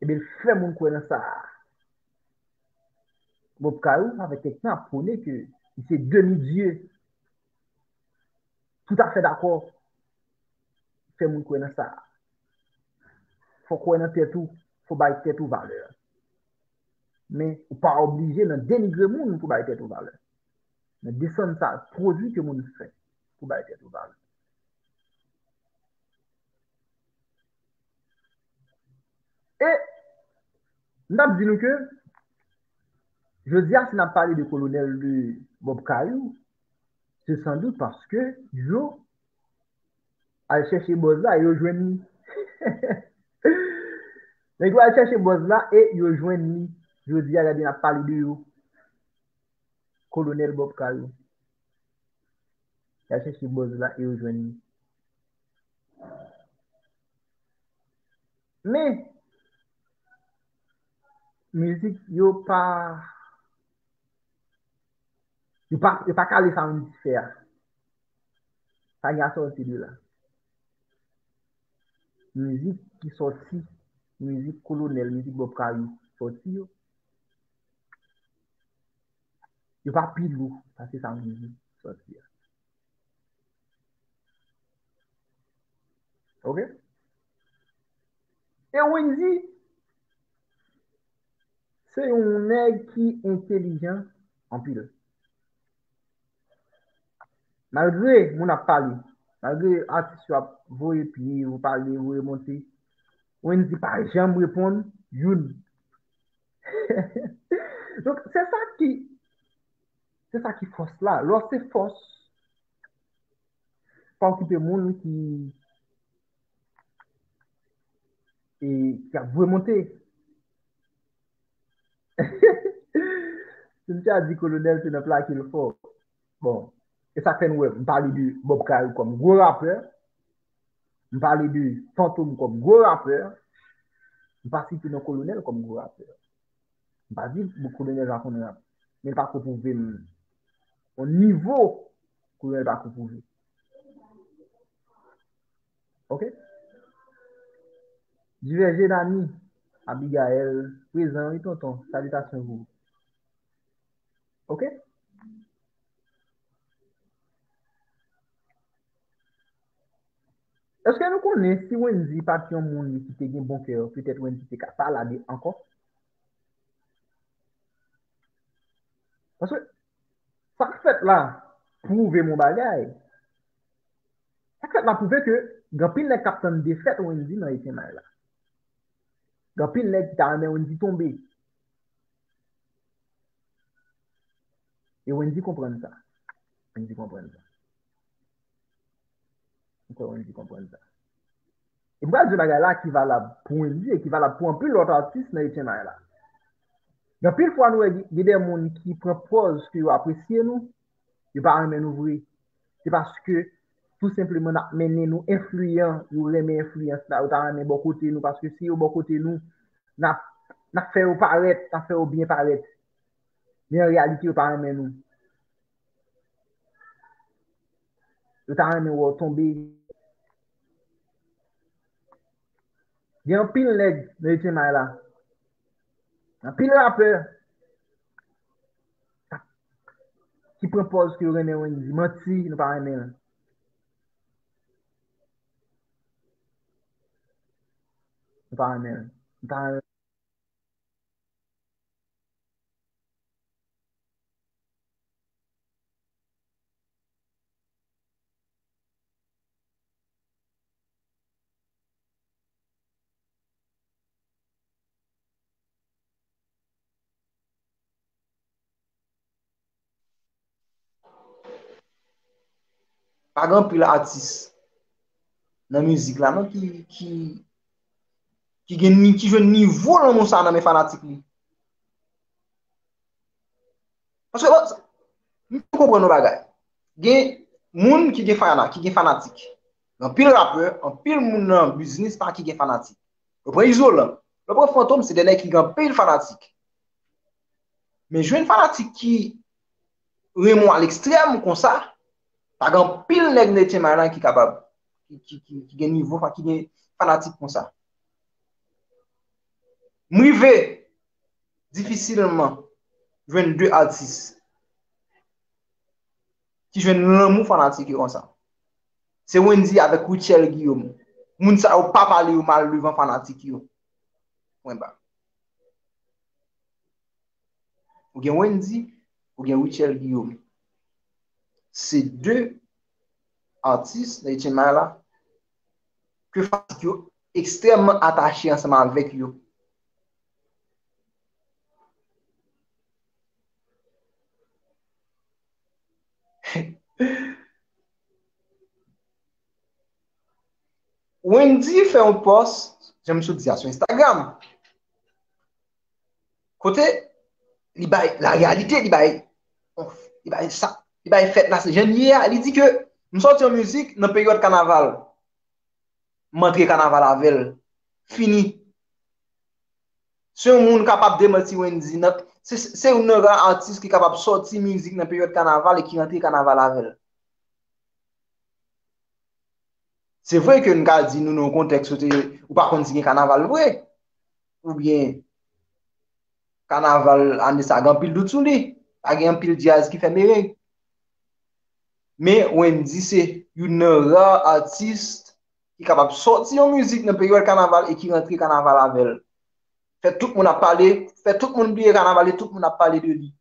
Ebyen, l fè moun kwè nan sa. Bob Kayou, avèk kèk tan, ap pwone ke li se demi dye. Tout afè dakò. Fè moun kwè nan sa. Fò kwè nan tèt ou, fò bay tèt ou valè. Men, ou pa oblije nan denigre moun pou bay tèt ou valè. Nan desann sa, pwodui ke moun fè pou bay tèt ou valè. E m t ap di nou ke jodi a, si n ap pale de Kolonèl, de Bob Kayou, se sandout paske yo al chèche buzz la e yo jwenn li. Nèg yo al chèche buzz la e yo jwenn li. Jodi a, gade, n ap pale de yo. Kolonèl Bob Kayou. Y al chèche buzz la e yo jwenn li. Men, mizik yo pa, yo pa, yo pa kale sa Wendy fè a. Pa gen a sòti de la. Mizik ki sòti, mizik Kolonèl, mizik Bob Kayou sòti yo, yo pa pi lou pase sa Wendy sòti a. Ok? E Wendy, se yon nèg ki entelijan anpil. Malgre moun ap pale, malgre atis yo ap voye pye yo, pale, voye monte, Wendy pa janm reponn youn. Donk, se sa ki, se sa ki fòs la. Lè w se fòs, pa okipe moun ki, e, ki ap voye monte. Cynthia di Kolonèl se nan plake l fò. Bon, e sa k fè nou wè, m pale de Bob Kayou kòm gwo rapè, m pale de Fantom kòm gwo rapè, m pa site non Kolonèl kòm gwo rapè. M pa di Kolonèl pa konn rap, men l pa ko pwouve m yon nivo Kolonèl pa ko pwouve. Ok? Divèje Dani, Abigaël, prezan wi tonton, salitasyon pou ou. Ok? Èske nou konnen si Wendy pa t yon moun ki te gen bon kè, petèt Wendy te ka pa la de ankò? Paske sa k fèt la pwouve m yon bagay. Sa k fèt la pwouve ke gen anpil nèg k ap tann defèt Wendy nan Etchenmay la. Gen anpil nèg ki ta renmen Wendy tonbe. E Wendy konprann sa. Wendy konprann sa. Ou kwè Wendy konprann sa. E m pral di bagay la ki valab pou Wendy e ki valab pou anpil lòt atis nan Etchenmay la. Gen anpil fwa nou wè gen de moun ki pran pòz ke yo apresye nou, yo pa renmen nou vre. Se paske tou senpleman n ap mennen nou enfliyan, yo renmen enfliyans la, yo ta renmen bò kote nou, paske si yo bò kote nou, n ap, n ap fè yo parèt, n ap fè yo byen parèt. Men an reyalite, yo pa renmen nou. Yo ta renmen wè w tonbe. Gen anpil nèg nan Etchenmay la. Anpil rapè ki pran pòz ke yo renmen Wendy. Manti, nou pa renmen l. Nou pa renmen l. Nou pa renmen l. Pa gen anpil atis nan mizik la non ki, ki, ki gen ni, ki jwenn nivo lanmou sa nan men fanatik li. Paske, bon, m konprann yon bagay. Gen moun ki gen fana, ki gen fanatik. Gen anpil rapè, anpil moun nan biznis pa ki gen fanatik. Yo pran Izolan, yo pran Fantom, se de nèg ki gen anpil fanatik. Men jwenn fanatik ki renmen w a lekstrèm konsa, pa gen anpil nèg nan Etchen Island ki kapab, ki, ki, ki, ki gen nivo, ki gen fanatik konsa. M rive difisilman jwenn de atis ki jwenn lanmou fanatik yo konsa. Se Wendy avèk Rutshelle Guillaume. Moun sa yo pa pale yo mal devan fanatik yo. Pwen ba. Ou gen Wendy, ou gen Rutshelle Guillaume. Se de atis nan Etchen Island ke fanatik yo ekstrèmman atache ansanm avèk yo. Wendy fè yon pòs, jan m sot di a, sou Instagram. Kote li bay la reyalite, li bay, li bay sa, li bay fèt la, se jan l ye a. Li di ke m sòti yon mizik nan peryòd kanaval. M antre kanaval avè l. Fini. Si yon moun kapab demanti Wendy, nan, se, se youn nan ra atis ki kapab sòti mizik nan peryòd kanaval e ki rantre kanaval avè l. Se vre ke n ka di nou nan yon kontèks kote ou pa konn si gen kanaval vre, oubyen kanaval ane sa gen anpil dout sou li, pa gen anpil djaz ki fè mereng. Men Wendy se youn nan ra atis ki kapab sòti yon mizik nan peryòd kanaval e ki rantre kanaval avè l. Fè tout moun ap pale, fè tout moun bliye kanaval e tout moun ap pale de li.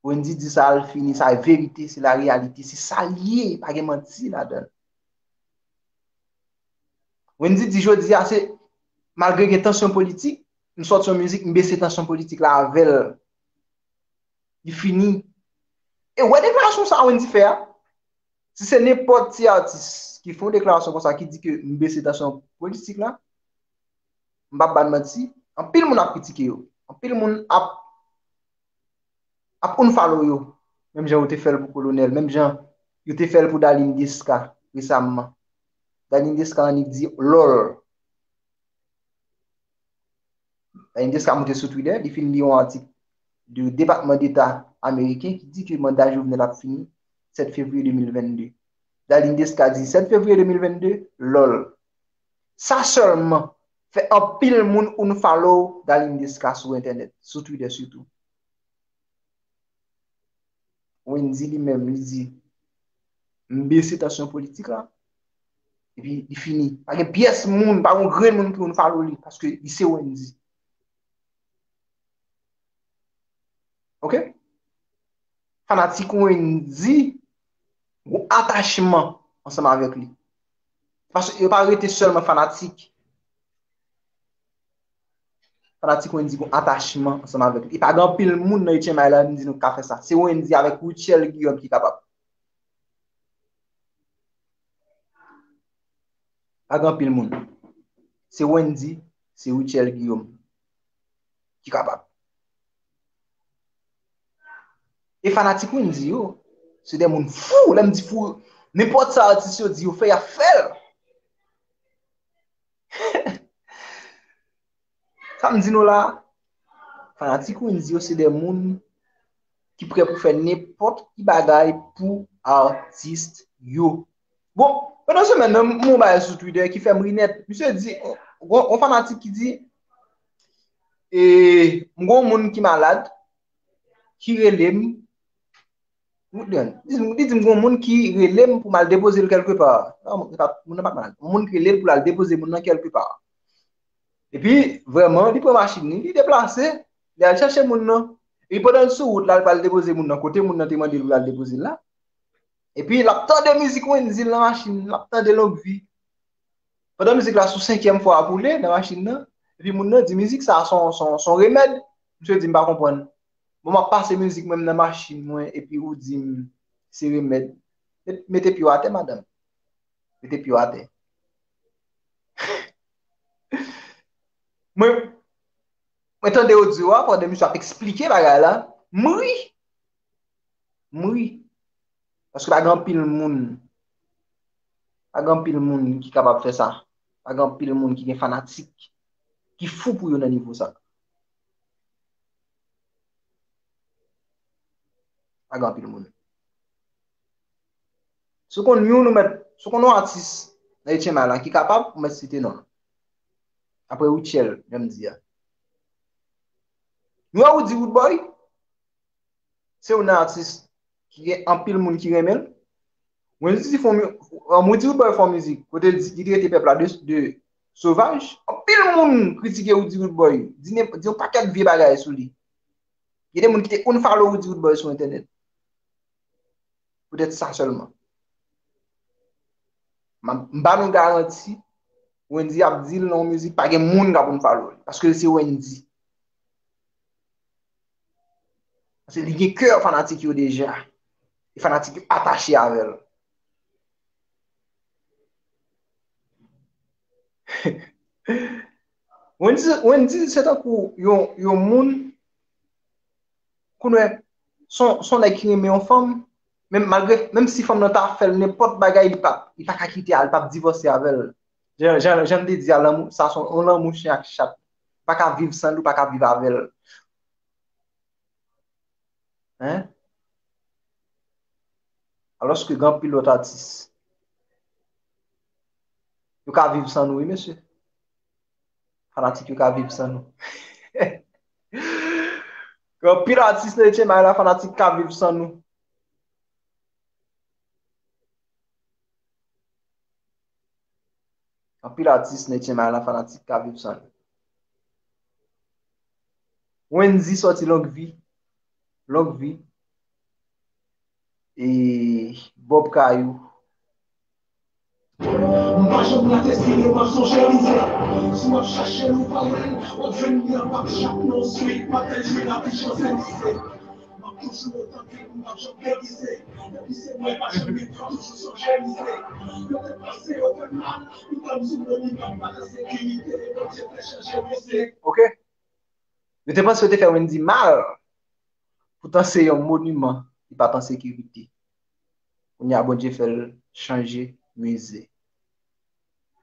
Wendy di sa l fini, sa verite, se la reyalite, se sa l ye, pa gen manti ladan l. Wendy di jodi a se, malgre gen tansyon politik, m sòti yon mizik, m bese tansyon politik la avè l. Li fini. E wè deklarasyon sa Wendy fè a. Si se nenpòt ti atis ki fè yon deklarasyon konsa ki di ke m bese tansyon politik la, m p ap ba n manti, anpil moun ap kritike yo. Anpil moun ap, ap unfollow yo. Menm jan yo te fè l pou Kolonèl, menm jan yo te fè l pou Darline Desca resamman. Darline Desca annik di lòl. Darline Desca moute sou Twitter, li fin li yon atik de Depatman Deta ameriken ki di ke manda Jovenel ap fini sèt fevriye de mil vennde. Darline Desca di sèt fevriye de mil vennde, lòl. Sa sèlman fè anpil moun unfollow Darline Desca sou entènèt, sou Twitter sitou. Wendy li menm, li di, m bese tansyon politik la, epi li fini. Pa gen pyès moun, pa gen yon grenn moun ki unfollow li, paske li se Wendy. Ok? Fanatik Wendy, gon atachman ansanm avèk li. Paske yo pa rete sèlman fanatik. Fanatik Wendy gon atachman ansanm avèk li. E pa gen anpil moun nan Etchen Island m di nou k ka fè sa. Se Wendy avèk Rutshelle Guillaume ki kapab. Pa gen anpil moun. Se Wendy, se Rutshelle Guillaume ki kapab. E fanatik Wendy yo, se de moun fou. Lè m di fou, nenpòt sa atis yo di yo fè, y ap fè l. Sa m di nou la, fanatik Wendy yo se de moun ki prè pou fè nenpòt ki bagay pou atis yo. Bon, pandan semèn nan, m wè yon bagay sou Twitter ki fè m ri nèt. Misye di, yon, yon fanatik ki di, e, m gon moun ki malad, ki rele m, li di m, li di m gon moun ki rele m pou m al depoze l kèlkepa. Non, se pa, moun nan pa t malad. Yon moun ki rele l pou l al depoze moun nan kèlkepa. Epi, vrèman, li pran machin li, li deplase, li al chèche moun nan. Epi pandan l sou wout la, l pral depoze moun nan kote moun nan te mande l pou l al depoze l la. Epi, l ap tande mizik Wendy nan machin, l ap tande Longue Vie. Pandan mizik la sou senkyèm fwa pou li nan machin nan, epi moun nan di mizik sa se yon, se yon, se yon remèd. Misye di m pa konprann. Bon, m ap pase mizik mwen nan machin mwen, epi ou di m se remèd. Met-, mete pye w atè, madanm. Mete pye w atè. Mwen, mwen tande odyo a pandan misye ap eksplike bagay la. M ri. M ri. Paske pa gen anpil moun. Pa gen anpil moun ki kapab fè sa. Pa gen anpil moun ki gen fanatik. Ki fou pou yo nan nivo sa. Pa gen anpil moun. Si w konn youn, ou mèt, si w konn yon atis nan Etchen May la ki kapab, ou mèt site non l. Apre Rutshelle, jan m di a. Nou wè Roody Roodboy, se youn nan atis ki gen anpil moun ki renmen l. Wendy fè yon mi-, um, Roody Roodboy fè yon mizik, kote l di, li trete pèp la de, de sovaj. Anpil moun kritike Roody Roodboy, di nenp-, di yon pakèt vye bagay sou li. Gen de moun ki te unfollow Roody Roodboy sou entènèt. Poutèt sa sèlman. M, m ba nou garanti, Wendy ap di l nan yon mizik, pa gen moun k ap unfollow li. Paske l se Wendy. Paske li gen kè fanatik yo deja. E fanatik yo atache avè l. Wendy, Wendy, se tankou yon, yon moun, kounye, se yon, se yon nèg ki renmen yon fanm, menm malgre, menm si fanm nan ta fè l nenpòt bagay, li p ap, li pa ka kite a, li p ap divòse avè l. Jan, jan, jan m te di a, lanmou, sa se yon lanmou chen ak chat. Ou pa ka viv san li, ou pa ka viv avè l. Hein? Alòske gen anpil lòt atis. Yo ka viv san nou, wi, mesye. Fanatik yo ka viv san nou. Gen anpil atis nan Etchen May la, fanatik ka viv san nou. Anpil atis nan Etchen May la, fanatik ka viv san li. Wendy sòti Long Vi. Long Vi. E Bob Kayou. M pa janm rate si yo pa sonje mize. Si w ap chache l, ou pa wè l, w ap jwenn li anba chak non swi. M ap byen jwe la pi chans se lise. M ap toujou otan ke m ap janm degize. Depi se mwen pa janm gen tan, toujou sonje mize. Yo te pase yo fè mal, pou tann sou moniman m pa nan sekirite. Bondye fè chanje mize. Ok. Yo te panse yo te fè Wendy mal. Poutan se yon moniman ki pa t an sekirite. Kounye a Bondye fè l chanje mize.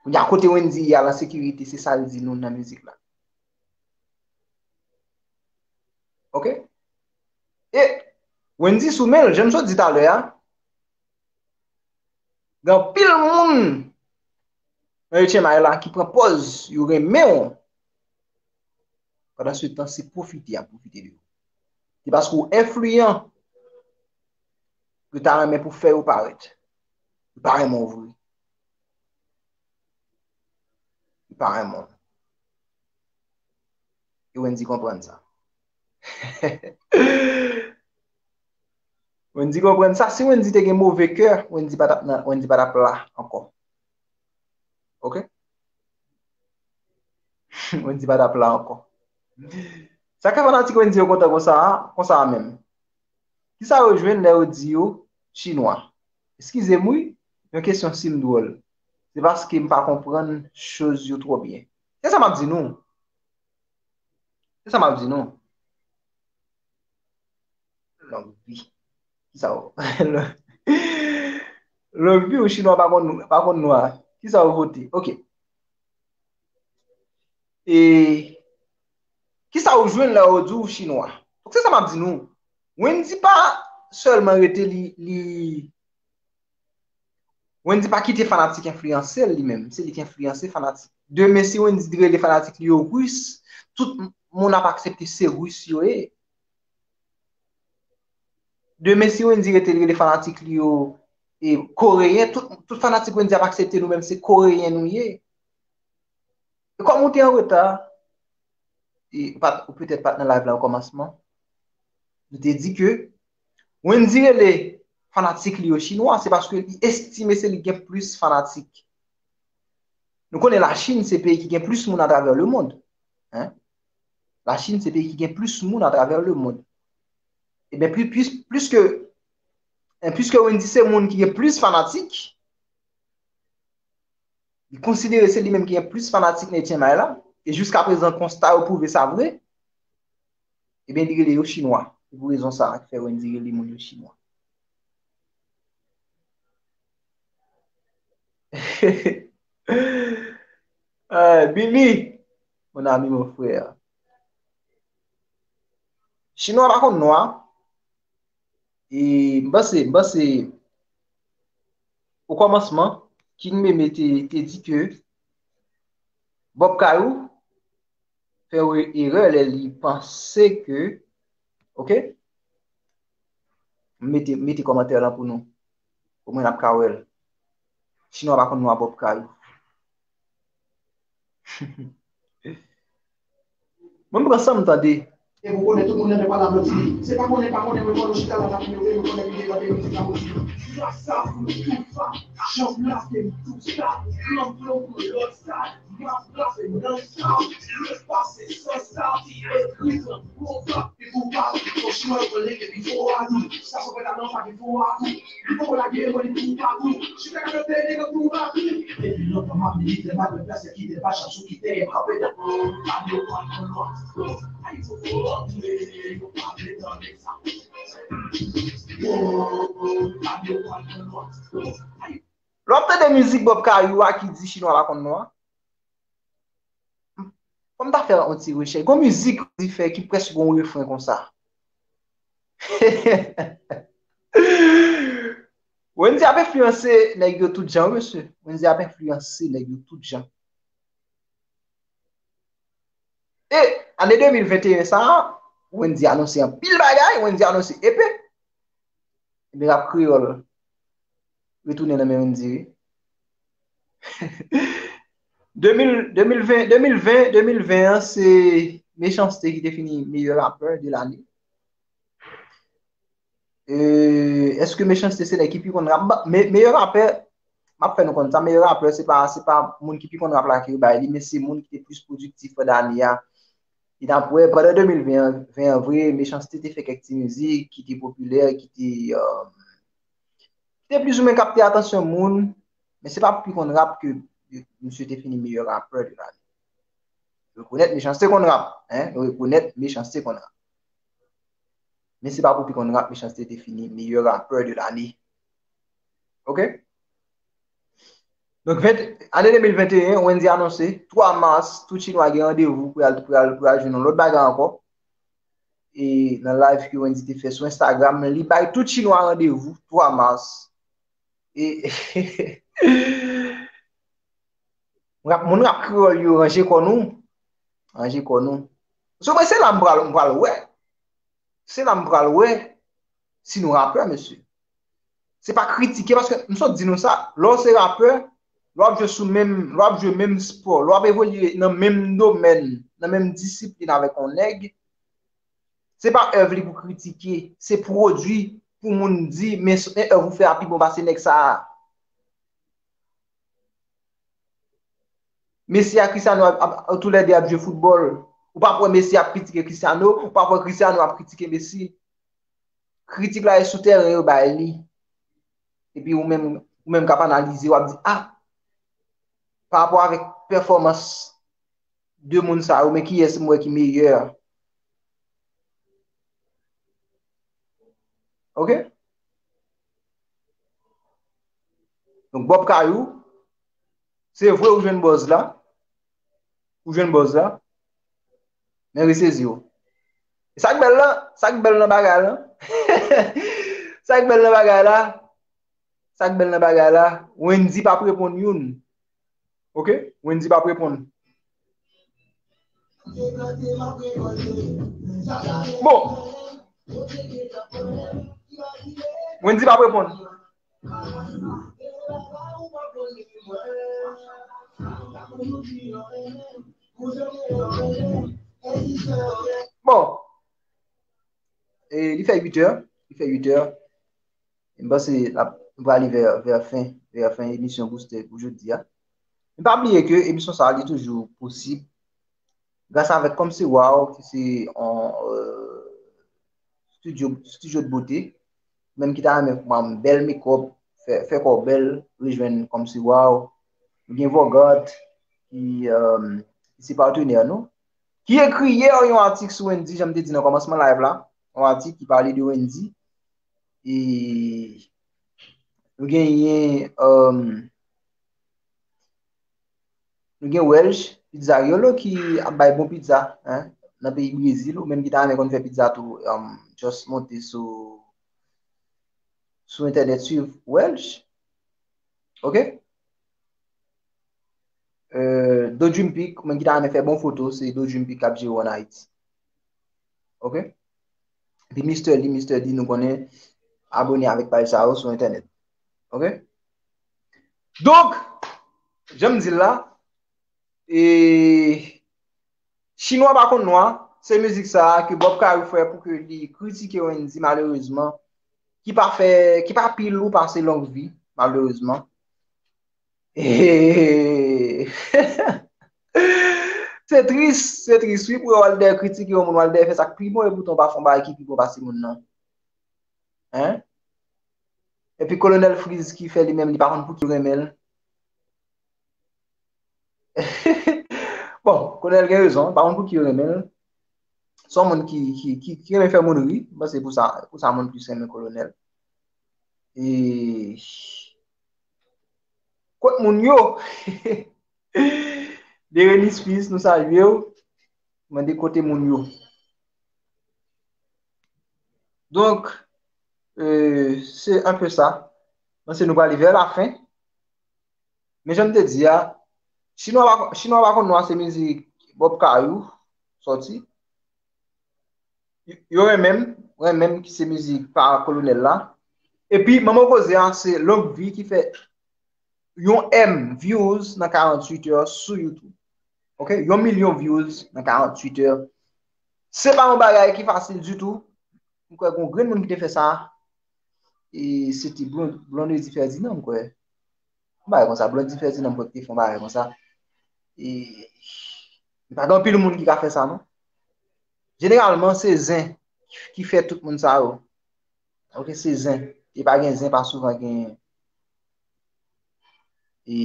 Kounye a kote Wendy ye a l an sekirite, se sa l di nou nan mizik la. Ok? E Wendy sou men l, jan m sot di talè a, gen anpil moun nan Etchen May la ki pran pòz yo renmen w. Pandan se tan, se pwofite y ap pwofite de ou. Se paske w enfliyan, yo ta renmen pou fè yo parèt. Yo pa renmen w vre. Yo pa renmen w. E Wendy konprann sa. Wendy konprann sa. Si Wendy te gen move kè, Wendy pa t ap nan, Wendy pa t ap la ankò. Ok? Wendy pa t ap la ankò. Sa k fè fanatik Wendy yo kontan konsa a, konsa a menm? Kisa yo jwenn lè yo di yo chinwa? Eskize m wi, yon kesyon si m dwòl. Se paske m pa konprann choz yo twò byen. Se sa m ap di nou. Se sa m ap di nou. Long vi. Kisa w? Long vi ou chinwa pa konn, pa konn nwa. Kisa w vote? Ok. E kisa ou jwenn lè yo di w chinwa? Donk se sa m ap di nou. Wendy pa sèlman rete li, li Wendy pa kite fanatik enfliyanse l li menm, se li ki enfliyanse fanatik. Demen si Wendy rele fanatik li yo ris, tout moun ap aksepte se ris yo ye. Demen si Wendy rete rele fanatik li yo e koreyen, tout, tout fanatik Wendy ap aksepte nou menm se koreyen nou ye. E kòm ou te an reta, e, ou pa t, ou petèt pa t nan live la okòmansman, nou te di ke Wendy rele fanatik li yo chinwa, se paske li estime se li ki gen plis fanatik. Nou konnen Lachin se peyi ki gen plis moun atravè lemonn. Hein? Lachin se peyi ki gen plis moun atravè lemonn. Ebyen, plis, plis, plis ke, en, plis ke Wendy se moun ki gen plis fanatik, Li konsidere se li menm ki gen plis fanatik nan etyenm la. E jiskaprezan, konsta yo pwouve sa vre. Ebyen, li rele yo chinwa. Se pou rezon sa a ki fè Wendy rele moun yo chinwa. Eh, Billy, mon ami, mon frère. Chinwa pa konn nwa. E m panse, m panse, o kòmansman, King Meme te, te di ke Bob Kayou fè erè lè li panse ke, oke? Mete, mete kòmantè lan pou nou. Omwen n ap ka wè l. Chinwa pa konn nwa Bob Kayou. Mwen m pran san m tande. E pou konnen tout moun renmen pale a manti. Se pa konnen pa konnen mwen konnen chita la n ap inyore yo konnen ki te tande mizik la manti. Sa sa pou tout sa. Jan m lage m tou sa. Plan plan pou lòt sa. M ap blaze nan sa. Lè pase san sa. Ekri nan pwovèb. Epi w pa ri, fò chwa yo konnen epi fò w ri. Sa fò fè la nan pa gen fò w ri. Li poko lage mwen li tou pa kou. Chita ka tande nèg tou pa kou. Epi lontan m ap milite malgre pèsekite pa chans ou kite m kanpe nan. Pa yo pa nan lòt. Ay fò fò antre, yo pa vle tande sa. Pa yo pa nan lòt. Lè w ap tande mizik Bob Kayou a ki di chinwa pa konn nwa, fò m ta fè yon ti rechèch. Gon mizik Wendy fè ki prèske gon refren konsa. Wendy ap enfliyanse nèg yo tout jan, wi, mesye. Wendy ap enfliyanse nèg yo tout jan. E ane de mil venteyen sa a, Wendy anonse anpil bagay, Wendy anonse E P. Ebyen, rap kreyòl retounen nan men Wendy, wi. De mil, de mil ven, de mil ven, de mil ven an, se Mechanste ki te fini meyè rapè de lane. E, èske Mechanste se nèg ki pi konn rap? Ba, me, meyè rapè, m ap fè nou konn sa, meyè rapè, se pa, se pa moun ki pi konn rap la ki yo bay li, men se moun ki te plis pwodiktif pandan ane a. E n ap wè, pandan de mil ven an, ven an vre, Mechanste te fè kèk ti mizik ki te popilè, ki te, euh, ki te plizoumwen kapte atansyon moun, men se pa pou pi konn rap ke misye te fini meyè rapè de lane. Yo rekonèt Mechanste konn rap, hein, yo rekonèt Mechanste konn rap. Men se pa pou pi konn rap, Mechanste te fini meyè rapè de lane. Oke? Donk, ven, ane de mil venteyen, Wendy anonse, twa mas, tout chinwa gen randevou pou y al, pou y al, pou y al jwenn yon lòt bagay ankò. E nan live ke Wendy te fè sou Instagram, li bay tout chinwa randevou, twa mas. E rap, moun rap kreyòl yo, ranje kò nou. Ranje kò nou. So, mwen, se la m pral, m pral wè. Se la m pral wè si nou rapè, mesye. Se pa kritike, paske m sot di nou sa, lè w se rapè, lè w ap jwe sou menm, lè w ap jwe menm spò, lè w ap evolye nan menm domèn, nan menm disiplin avèk yon nèg, se pa èv li pou kritike, se pwodui pou moun di, men, men èv ou fè a pi bon pase nèg sa a. Messi ak Cristiano ap, ap, toulède ap jwe foutbòl. Ou p ap wè Messi ap kritike Cristiano, ou p ap wè Cristiano ap kritike Messi. Kritik la e sou tèren yo bay li. Epi ou menm, ou menm k ap analize, w ap di, ah, pa rapò avèk pèfòmans de moun sa yo, men kiyès m wè ki meyè. Oke? Donk, Bob Kayou, se vre ou jwenn buzz la, ou jwenn buzz la, men resezi w. E sa k bèl lan, sa k bèl nan bagay lan, sa k bèl nan bagay la, sa k bèl nan bagay la, Wendy p ap reponn youn. Oke? Wendy p ap reponn. Bon. Wendy p ap reponn. Bon. E, li fè uit è. Li fè uit è. M panse n ap, nou prale vè, vè fen, vè fen emisyon Booster pou jodi a. Men pa bliye ke emisyon sa a, li toujou posib gras avèk Kòmsi Waw, ki se yon, euh, studio, studio de beauté. Menm ki ta renmen pran bèl makeup, fè, fè kò w bèl, rejwenn Kòmsi Waw. Nou gen Vogart, ki, um, ki se patnè nou, ki ekri yè yon atik sou Wendy, jan m te di nan kòmansman live la, yon atik ki pale de Wendy. E nou genyen, um, nou gen Welch Pizzariolo ki ap bay bon pizza, hein, nan peyi Brezil, ou menm ki ta renmen konn fè pizza tou, um, just monte sou, sou entènèt, swiv Welch. Ok? Euh, Do Dream Peak, ou menm ki ta renmen fè bon foto, se Do Dream Peak k ap jere w an Ayiti. Ok? Epi Mister Lee, Mister D, nou konnen, abone avèk paj sa yo sou entènèt. Ok? Donk, jan m di l la, e, Chinwa pa konn nwa, se mizik sa a ke Bob Kayou fè pou ke li kritike Wendy, malerezman, ki pa fè, ki pa pi lou pase Long Vi, malerezman. E, se tris, se tris, wi, pou w al dèyè kritike yon moun, w al dèyè fè sa k pi bon, e poutan w pa fè yon bagay ki pi bon pase moun nan. Hein? Epi Kolonèl Freeze ki fè li menm, li pa konn pou ki yo renmen l. Bon, Kolonèl gen rezon, pa konn pou ki yo renmen l. Se yon moun ki, ki, ki, ki renmen fè moun ri, m panse pou sa, pou sa moun plis renmen Kolonèl. E kot moun yo? Berenice Fils, nou salye w. Mande kote moun yo. Donk, euh, se un peu sa. Mwen se nou prale vè lafen. Men jan m te di a, Chinwa pa, Chinwa pa konn nwa, se mizik Bob Kayou sòti. Yo renmen m, renmen m ki se mizik pa Kolonèl la. Epi, manman koze a, se Long Vi ki fè yon M views nan karanntuit è sou YouTube. Ok? Yon milyon views nan karanntuit è. Se pa yon bagay ki fasil ditou. M kwè gen yon grenn moun ki te fè sa. E se te Blon-, Blondedy Ferdinand, m kwè. Yon bagay konsa, Blondedy Ferdinand, m kwè ki te fè yon bagay konsa. E pa gen anpil moun ki ka fè sa, non. Jeneralman, se zen ki fè tout moun sa yo. Ok, se zen. E pa gen zen, pa souvan gen, e,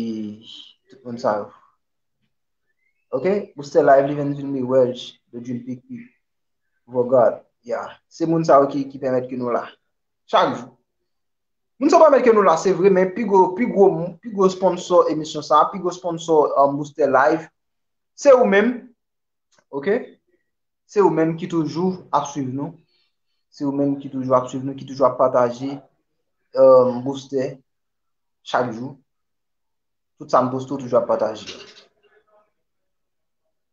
tout moun sa yo. Ok, Booster Live, li vin filme Welch, The Dream Pick, Vogard. Ya, se moun sa yo ki, ki pèmèt ke nou la. Chak jou. Moun sa yo pèmèt ke nou la, se vre, men pi gwo, pi gwo, pi gwo sponsor emisyon sa, pi gwo sponsor, um, Booster Live, se ou menm. Ok? Se ou menm ki toujou ap swiv nou. Se ou menm ki toujou ap swiv nou, ki toujou ap pataje, euh, Booster chak jou. Tout sa m poste, ou toujou ap pataje.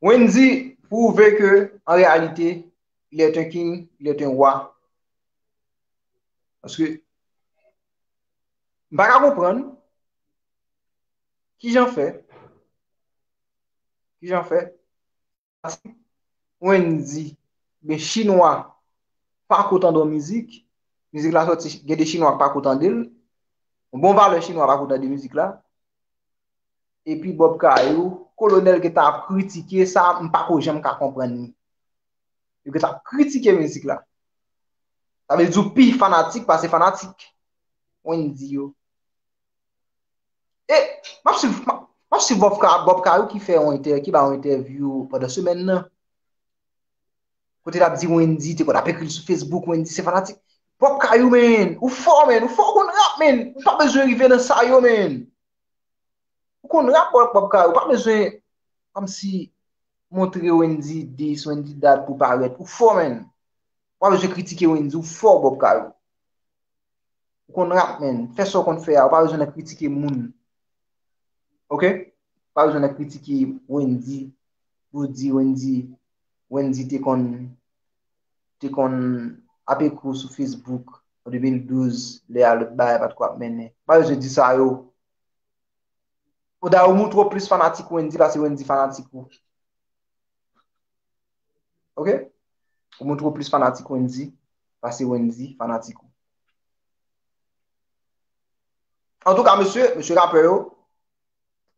Wendy prouve ke, an reyalite, il est un king, il est un roi. Paske, m pa ka konprann kijan fè, kijan fè, Wendy, ben, Chinwa, pa ko tande yon mizik, mizik la sòti, gen de Chinwa ki pa ko tande l, yon bon valè Chinwa pa ko tande mizik la, epi Bob Kayou, Kolonèl gentan ap kritike sa, m pa ko janm ka konprann li. Yo gentan ap kritike mizik la. Sa vle di w pi fanatik pase fanatik Wendy yo. E m ap swiv, m ap, m ap swiv Bob Ka-, Bob Kayou ki fè yon entè-, ki ba yon entèvyou pandan semèn nan. Kote l ap di Wendy, te konn ap ekri l sou Facebook, Wendy se fanatik. Bob Kayou, man, ou fò, man, ou fò, ou konn rap, man. Ou pa bezwen rive nan sa yo, man. Ou konn rap, Bob, Bob Kayou, ou pa bezwen kòmsi montre Wendy this, Wendy that pou parèt. Ou fò, man. Ou pa bezwen kritike Wendy, ou fò, Bob Kayou. Ou konn rap, man. Fè sa w konn fè a. Ou pa bezwen nan kritike moun. Ok? Ou pa bezwen nan kritike Wendy. Pou di Wendy, Wendy te konn, te konn ap ekri w sou Facebook an de mil douz, lè a lòt bagay pa t ko ap mennen. Ou pa bezwen di sa yo. Ou da ou montre w plis fanatik Wendy pase Wendy fanatik ou. Ok? Ou montre w plis fanatik Wendy pase Wendy fanatik ou. Antouka, mesye, mesye rapè yo,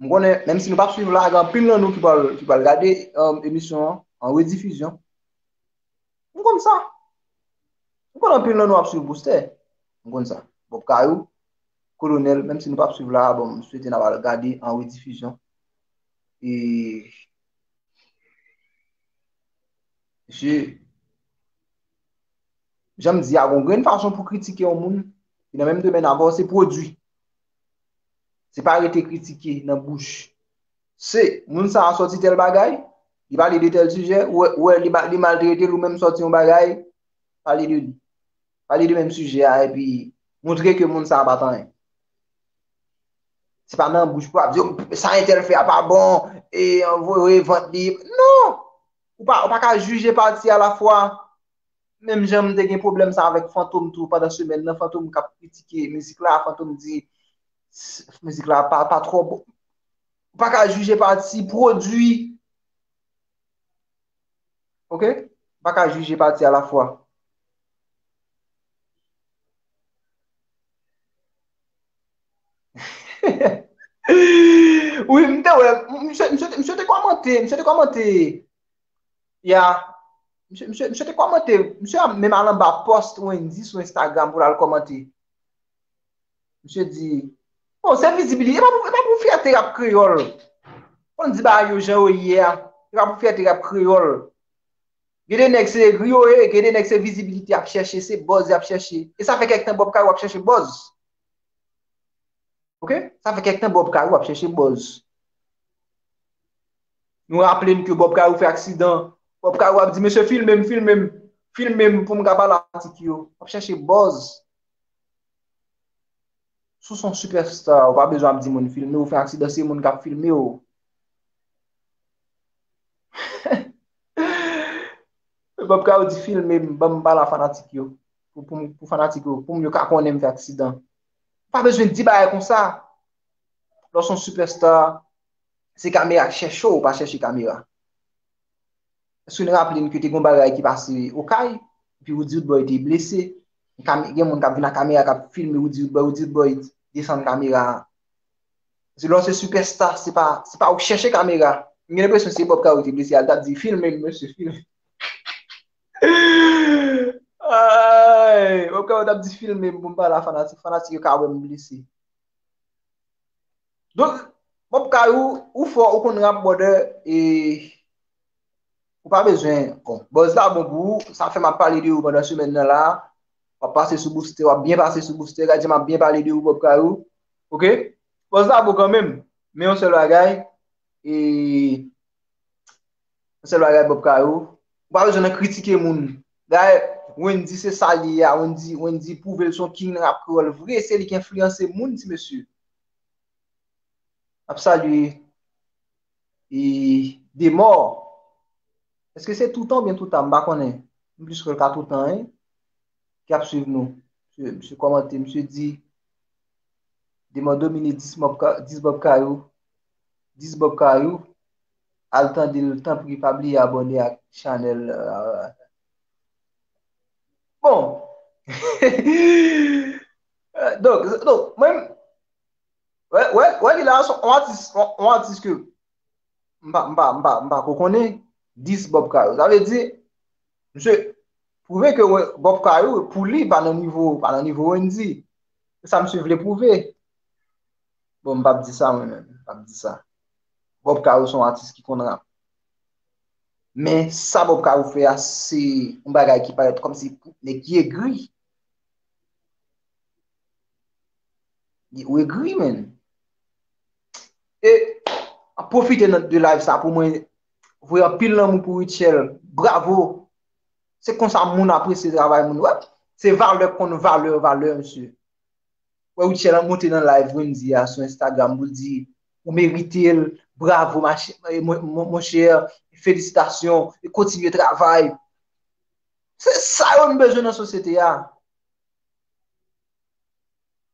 m konnen, menm si nou p ap swiv la, gen anpil nan nou ki pral, ki pral gade, um, emisyon an, an redifizyon. M konn sa. M konn anpil nan nou ap swiv Booster. M konn sa. Bob Kayou, Kolonèl, menm si nou p ap swiv la, bon, m swete n ap al gade an redifizyon. E, mesye, jan m di a, gon grenn fason pou kritike yon moun ki nan menm domèn avè w, se pwodui. Se pa rete kritike nan bouch. Se, moun sa a sòti tèl bagay, li pale de tèl sijè, ou wè, ou wè li, ba- li maltrete l, ou menm sòti yon bagay, pale de li. Pale de menm sijè a, epi montre ke moun sa a pa t anyen. Se pa nan bouch pou ap di, "Oh, sa entèl fè a pa bon, e voye vant li." Non! Ou pa, ou pa ka jije pati alafwa. Menm jan m te gen pwoblèm sa avèk Fantom tou pandan semèn nan, Fantom k ap kritike mizik la, Fantom di, "S- mizik la pa, pa twò bon." Ou pa ka jije pati, pwodui. Ok? Ou pa ka jije pati alafwa. Wi, m te wè, misye, misye, misye te kòmante, misye te kòmante. Ya, misye, misye, misye te kòmante, misye ap menm al anba pòs Wendyy sou Instagram pou l al kòmante. Misye di, bon, se vizibilite, e pa pou, e pa pou fyète rap kreyòl. Fò n di bagay yo jan yo ye a, e pa pou fyète rap kreyòl. Gen de nèg se egri yo ye, gen de nèg se vizibilite y ap chèche, se buzz y ap chèche. E sa fè kèk tan Bob Kayou ap chèche buzz. Ok? Sa fè kèk tan Bob Kayou ap chèche buzz. Nou raple n ke Bob Kayou fè aksidan. Bob Kayou ap di, "Mesye, filme m, filme m, filme m pou m ka pale atik yo." Ap chèche buzz. Si w se yon superstar, ou pa bezwen ap di moun filme w, ou fè aksidan, se moun k ap filme w. Bob Kayou di, "Filme m, ban m pale a fanatik yo. Pou, pou, pou fanatik yo, pou m yo ka konnen m fè aksidan." Ou pa bezwen di bagay konsa. Lè w se yon superstar, se kamera k chèche w, ou pa chèche kamera. Èske nou raple n ke te gen yon bagay ki pase Okay, epi Roody Roodboy te blese? Kame- gen moun k ap vin ak kamera, k ap filme Roody Roodboy, Roody Roodboy desann kamera a. Paske lè w se sipèsta, se pa, se pa ou k chèche kamera. M gen enpresyon se Bob Kayou te blese a, l t ap di, "Filme m, mesye, filme." Ay, Bob Kayou t ap di, "Filme m pou m pale a fanatik, fanatik yo ka wè m blese." Donk, Bob Kayou, ou fò, ou konn rap, brother, e ou pa bezwen, bon, buzz la bon pou ou, sa fè m ap pale de ou pandan semèn nan la, w ap pase sou Booster, w ap byen pase sou Booster, gade jan m ap byen pale de ou, Bob Kayou, ok? Buzz la bon kanmenm, men yon sèl bagay, e yon sèl bagay Bob Kayou, ou pa bezwen nan kritike moun. Dayè, Wendy se sa l ye a, Wendy, Wendy pwouve l se yon king nan rap kreyòl vre, se li ki enfliyanse moun, ti mesye. Ap salye e Demò. Èske se Toutan oubyen Touta? M pa konnen. M plis kwè l ka Toutan, wi. Ki ap swiv nou. Misye, misye kòmante, misye di, Demò domine, dis Bob Ka- dis Bob Kayou. dis Bob Kayou. Al tande l, tanpri, pa bliye abòne ak chanèl. Euh, bon. Euh, donk, donk, mwen, wè, wè, wè, li la, se yon atis, yon, yon atis ke m pa, m pa, m pa, m pa ko konnen, dis Bob Kayou. Sa vle di, misye pwouve ke wè, Bob Kayou, pou li, pa nan nivo, pa nan nivo Wendy. Se sa misye vle pwouve. Bon, m p ap di sa, mwen menm. M p ap di sa. Bob Kayou se yon atis ki konn rap. Men sa Bob Kayou fè a, se yon bagay ki parèt kòmsi nèg ki egri. Ou egri, menn. E, ap pwofite nan, de live sa pou mwen voye anpil lanmou pou Rutshelle. Bravo. Se konsa moun apresye travay moun. Wè, se valè konn valè, valè, mesye. Wè, Rutshelle monte nan live Wendy a sou Instagram pou l di, "Ou merite l, bravo, ma chè- eh, mon, mon, mon chè, felisitasyon, e kontinye travay." Se sa yo n bezwen nan sosyete a.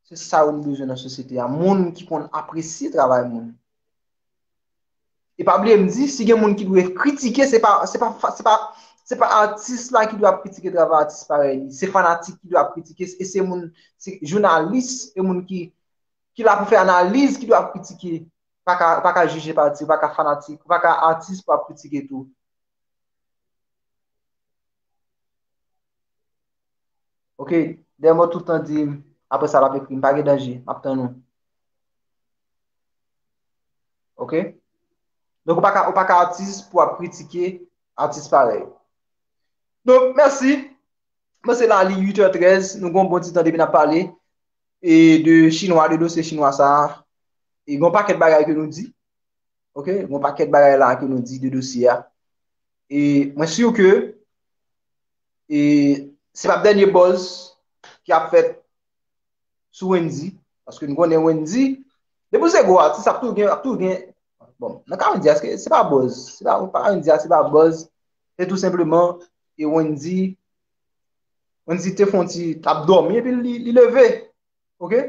Se sa yo n bezwen nan sosyete a. Moun ki konn apresye travay moun. E pa bliye m di, si gen moun ki dwe kritike, se pa, se pa, se pa, se pa atis la ki dwe ap kritike travay atis parèy li. Se fanatik ki dwe ap kritike, e se moun, se jounalis, e moun ki, ki la pou fè analiz ki dwe ap kritike. Pa ka, pa ka jije pati, pa ka fanatik, pa ka atis pou ap kritike tou. Ok, Demò tout tan di, Apre sa, l ap ekri m, pa gen danje, m ap tann ou. Oke? Donk, ou pa ka, ou pa ka atis pou ap kritike atis parèy. Donk, mèsi. Mwen se la, li uit è trèz, nou gon bon ti tan depi n ap pale e de chinwa, de dosye chinwa sa a. E gon pakèt bagay ke nou di. Oke? Gon pakèt bagay la ke nou di de dosye a. E mwen si ke e se p ap dènye buzz ki ap fèt sou Wendy. Paske nou konnen Wendy, depi w se gwo atis, ap tou gen, ap tou gen, bon, nan ka Wendy a, se pa buzz. Se pa, pa Wendy a, se pa buzz. Se tou senpleman, e Wendy, Wendy te fè yon ti, t ap dòmi, epi li, li leve. Oke?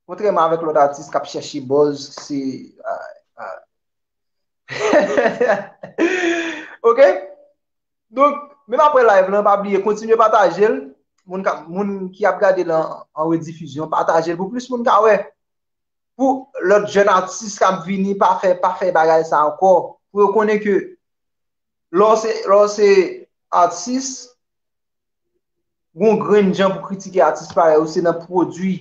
Kontrèman avèk lòt atis k ap chèche buzz, se, a, a. Oke? Donk, menm apre live lan, pa bliye kontinye pataje l. Moun ka, moun ki ap gade l an, an redifizyon, pataje l pou plis moun ka wè. Pou lòt jèn atis k ap vini, pa fè, pa fè bagay sa ankò. Pou yo konnen ke lè w se, lè w se atis, gon grenn jan pou kritike atis parèy ou, se nan pwodui.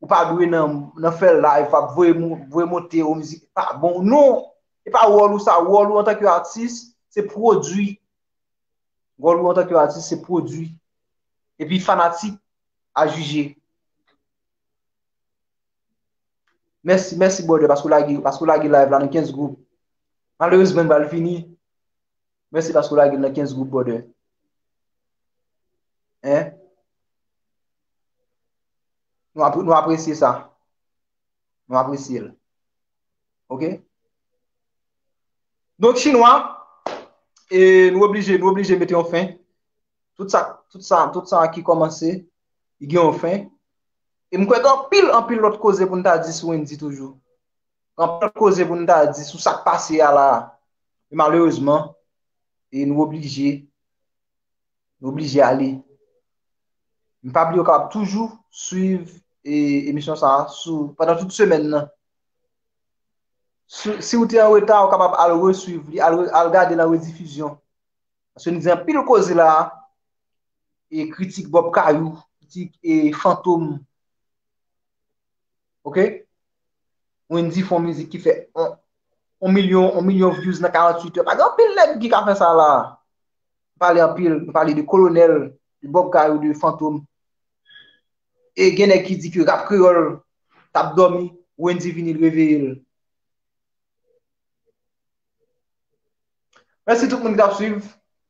Ou pa dwe nan, nan fè live, ap voye, voye monte yon mizik pa bon. Non, e pa wòl ou sa. Wòl ou antanke atis, se pwodui. Wòl ou antanke atis, se pwodui. Epi fanatik a jije. Mèsi, mèsi, brother, paske w lage, paske w lage live la nan kenz gwoup. Malerezman, m pral fini. Mèsi paske w lage l nan kenz gwoup, brother. Hein? Nou apre-, nou apresye sa. Nou apresye l. Oke? Donk, chinwa, e nou oblije, nou oblije mete yon fen. Tout sa, tout sa, tout sa ki kòmanse, li gen yon fen. E m kwè gen anpil, anpil lòt koze pou n ta di sou Wendy toujou. Gen anpil lòt koze pou n ta di sou sa k pase a la. E malerezman, e nou oblije, nou oblije ale. M pa bliye w kapab toujou swiv e, emisyon sa a sou, pandan tout semèn nan. Si, si w te an reta, w kapab al reswiv li, al, al gade l an redifizyon. Paske nou di anpil koze la, e kritik Bob Kayou, kritik e Fantom. Oke? Wendy fè yon mizik ki fè yon, yon milyon, yon milyon views nan karanntuit è. Pa gen anpil nèg ki ka fè sa la. Nou pale anpil, nou pale de Kolonèl, de Bob Kayou, de Fantom. E gen nèg ki di ke rap kreyòl t ap dòmi, Wendy vini, l reveye l. Mèsi tout moun ki t ap swiv.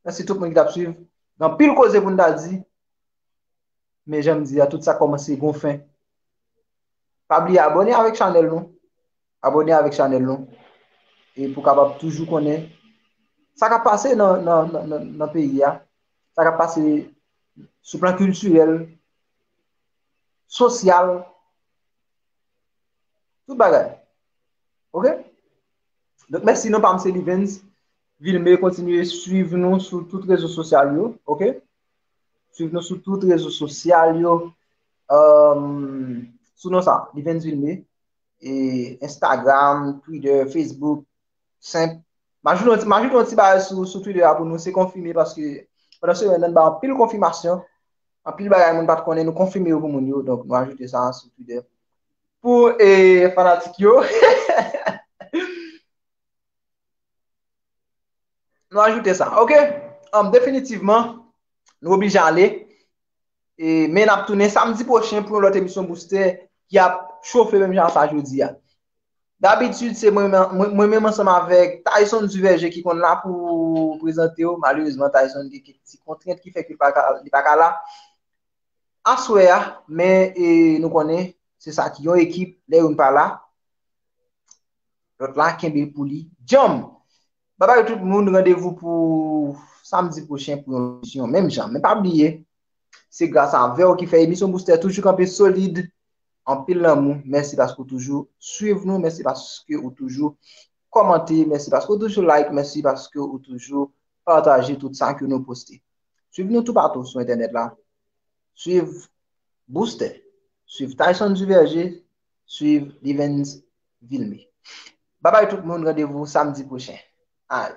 Mèsi tout moun ki t ap swiv. Gen anpil koze pou n ta di. Men jan m di a, tout sa kòmanse gon fen. Pa bliye abòne avèk chanèl nou. Abòne avèk chanèl nou. E pou kapab toujou konnen sa k ap pase nan, nan, nan, nan, nan peyi a. Sa k ap pase sou plan kiltirèl, sosyal, tout bagay. Oke? Donk, mèsi non, pa m se Livens Vilmé, kontinye swiv nou sou tout rezo sosyal yo, oke? Swiv nou sou tout rezo sosyal yo. Ehm, sou non sa, Livens Vilmé. E Instagram, Twitter, Facebook, senp. M ajoute yon ti, m ajoute yon ti bagay sou, sou Twitter a pou nou, se konfime paske pandan semèn nan, n ba anpil konfimasyon. Anpil bagay moun pa t konnen, nou konfime yo pou moun yo. Donk, nou ajoute sa sou Twitter. Pou, e, fanatik yo. Nou ajoute sa. Oke? Anm, definitivman, nou oblije ale. E, men n ap tounen samdi pwochen pou yon lòt emisyon Boustè ki ap chofe menm jan sa jodi a. Dabitid, se mwen, mwen, mwen menm ansanm avèk Tyson Duverger ki konn la pou prezante w. Malerezman, Tyson gen kèk ti kontrent ki fè ke li pa ka, li pa ka la aswè a, men, e, nou konnen se sa ki yon ekip, lè youn pa la, lòt la kenbe l pou li djanm. Babay tout moun, randevou pou samdi pwochen pou yon emisyon menm jan. Men pa bliye, se gras avè w ki fè emisyon Boustè toujou kanpe solid. Anpil lanmou. Mèsi paske w toujou swiv nou. Mèsi paske w toujou kòmante. Mèsi paske w toujou like. Mèsi paske w toujou pataje tout sa ke nou poste. Swiv nou toupatou sou entènèt la. Swiv Boustè. Swiv Tyson Duverger. Swiv Livens Vilmé. Babay tout moun, randevou samdi pwochen. Ay.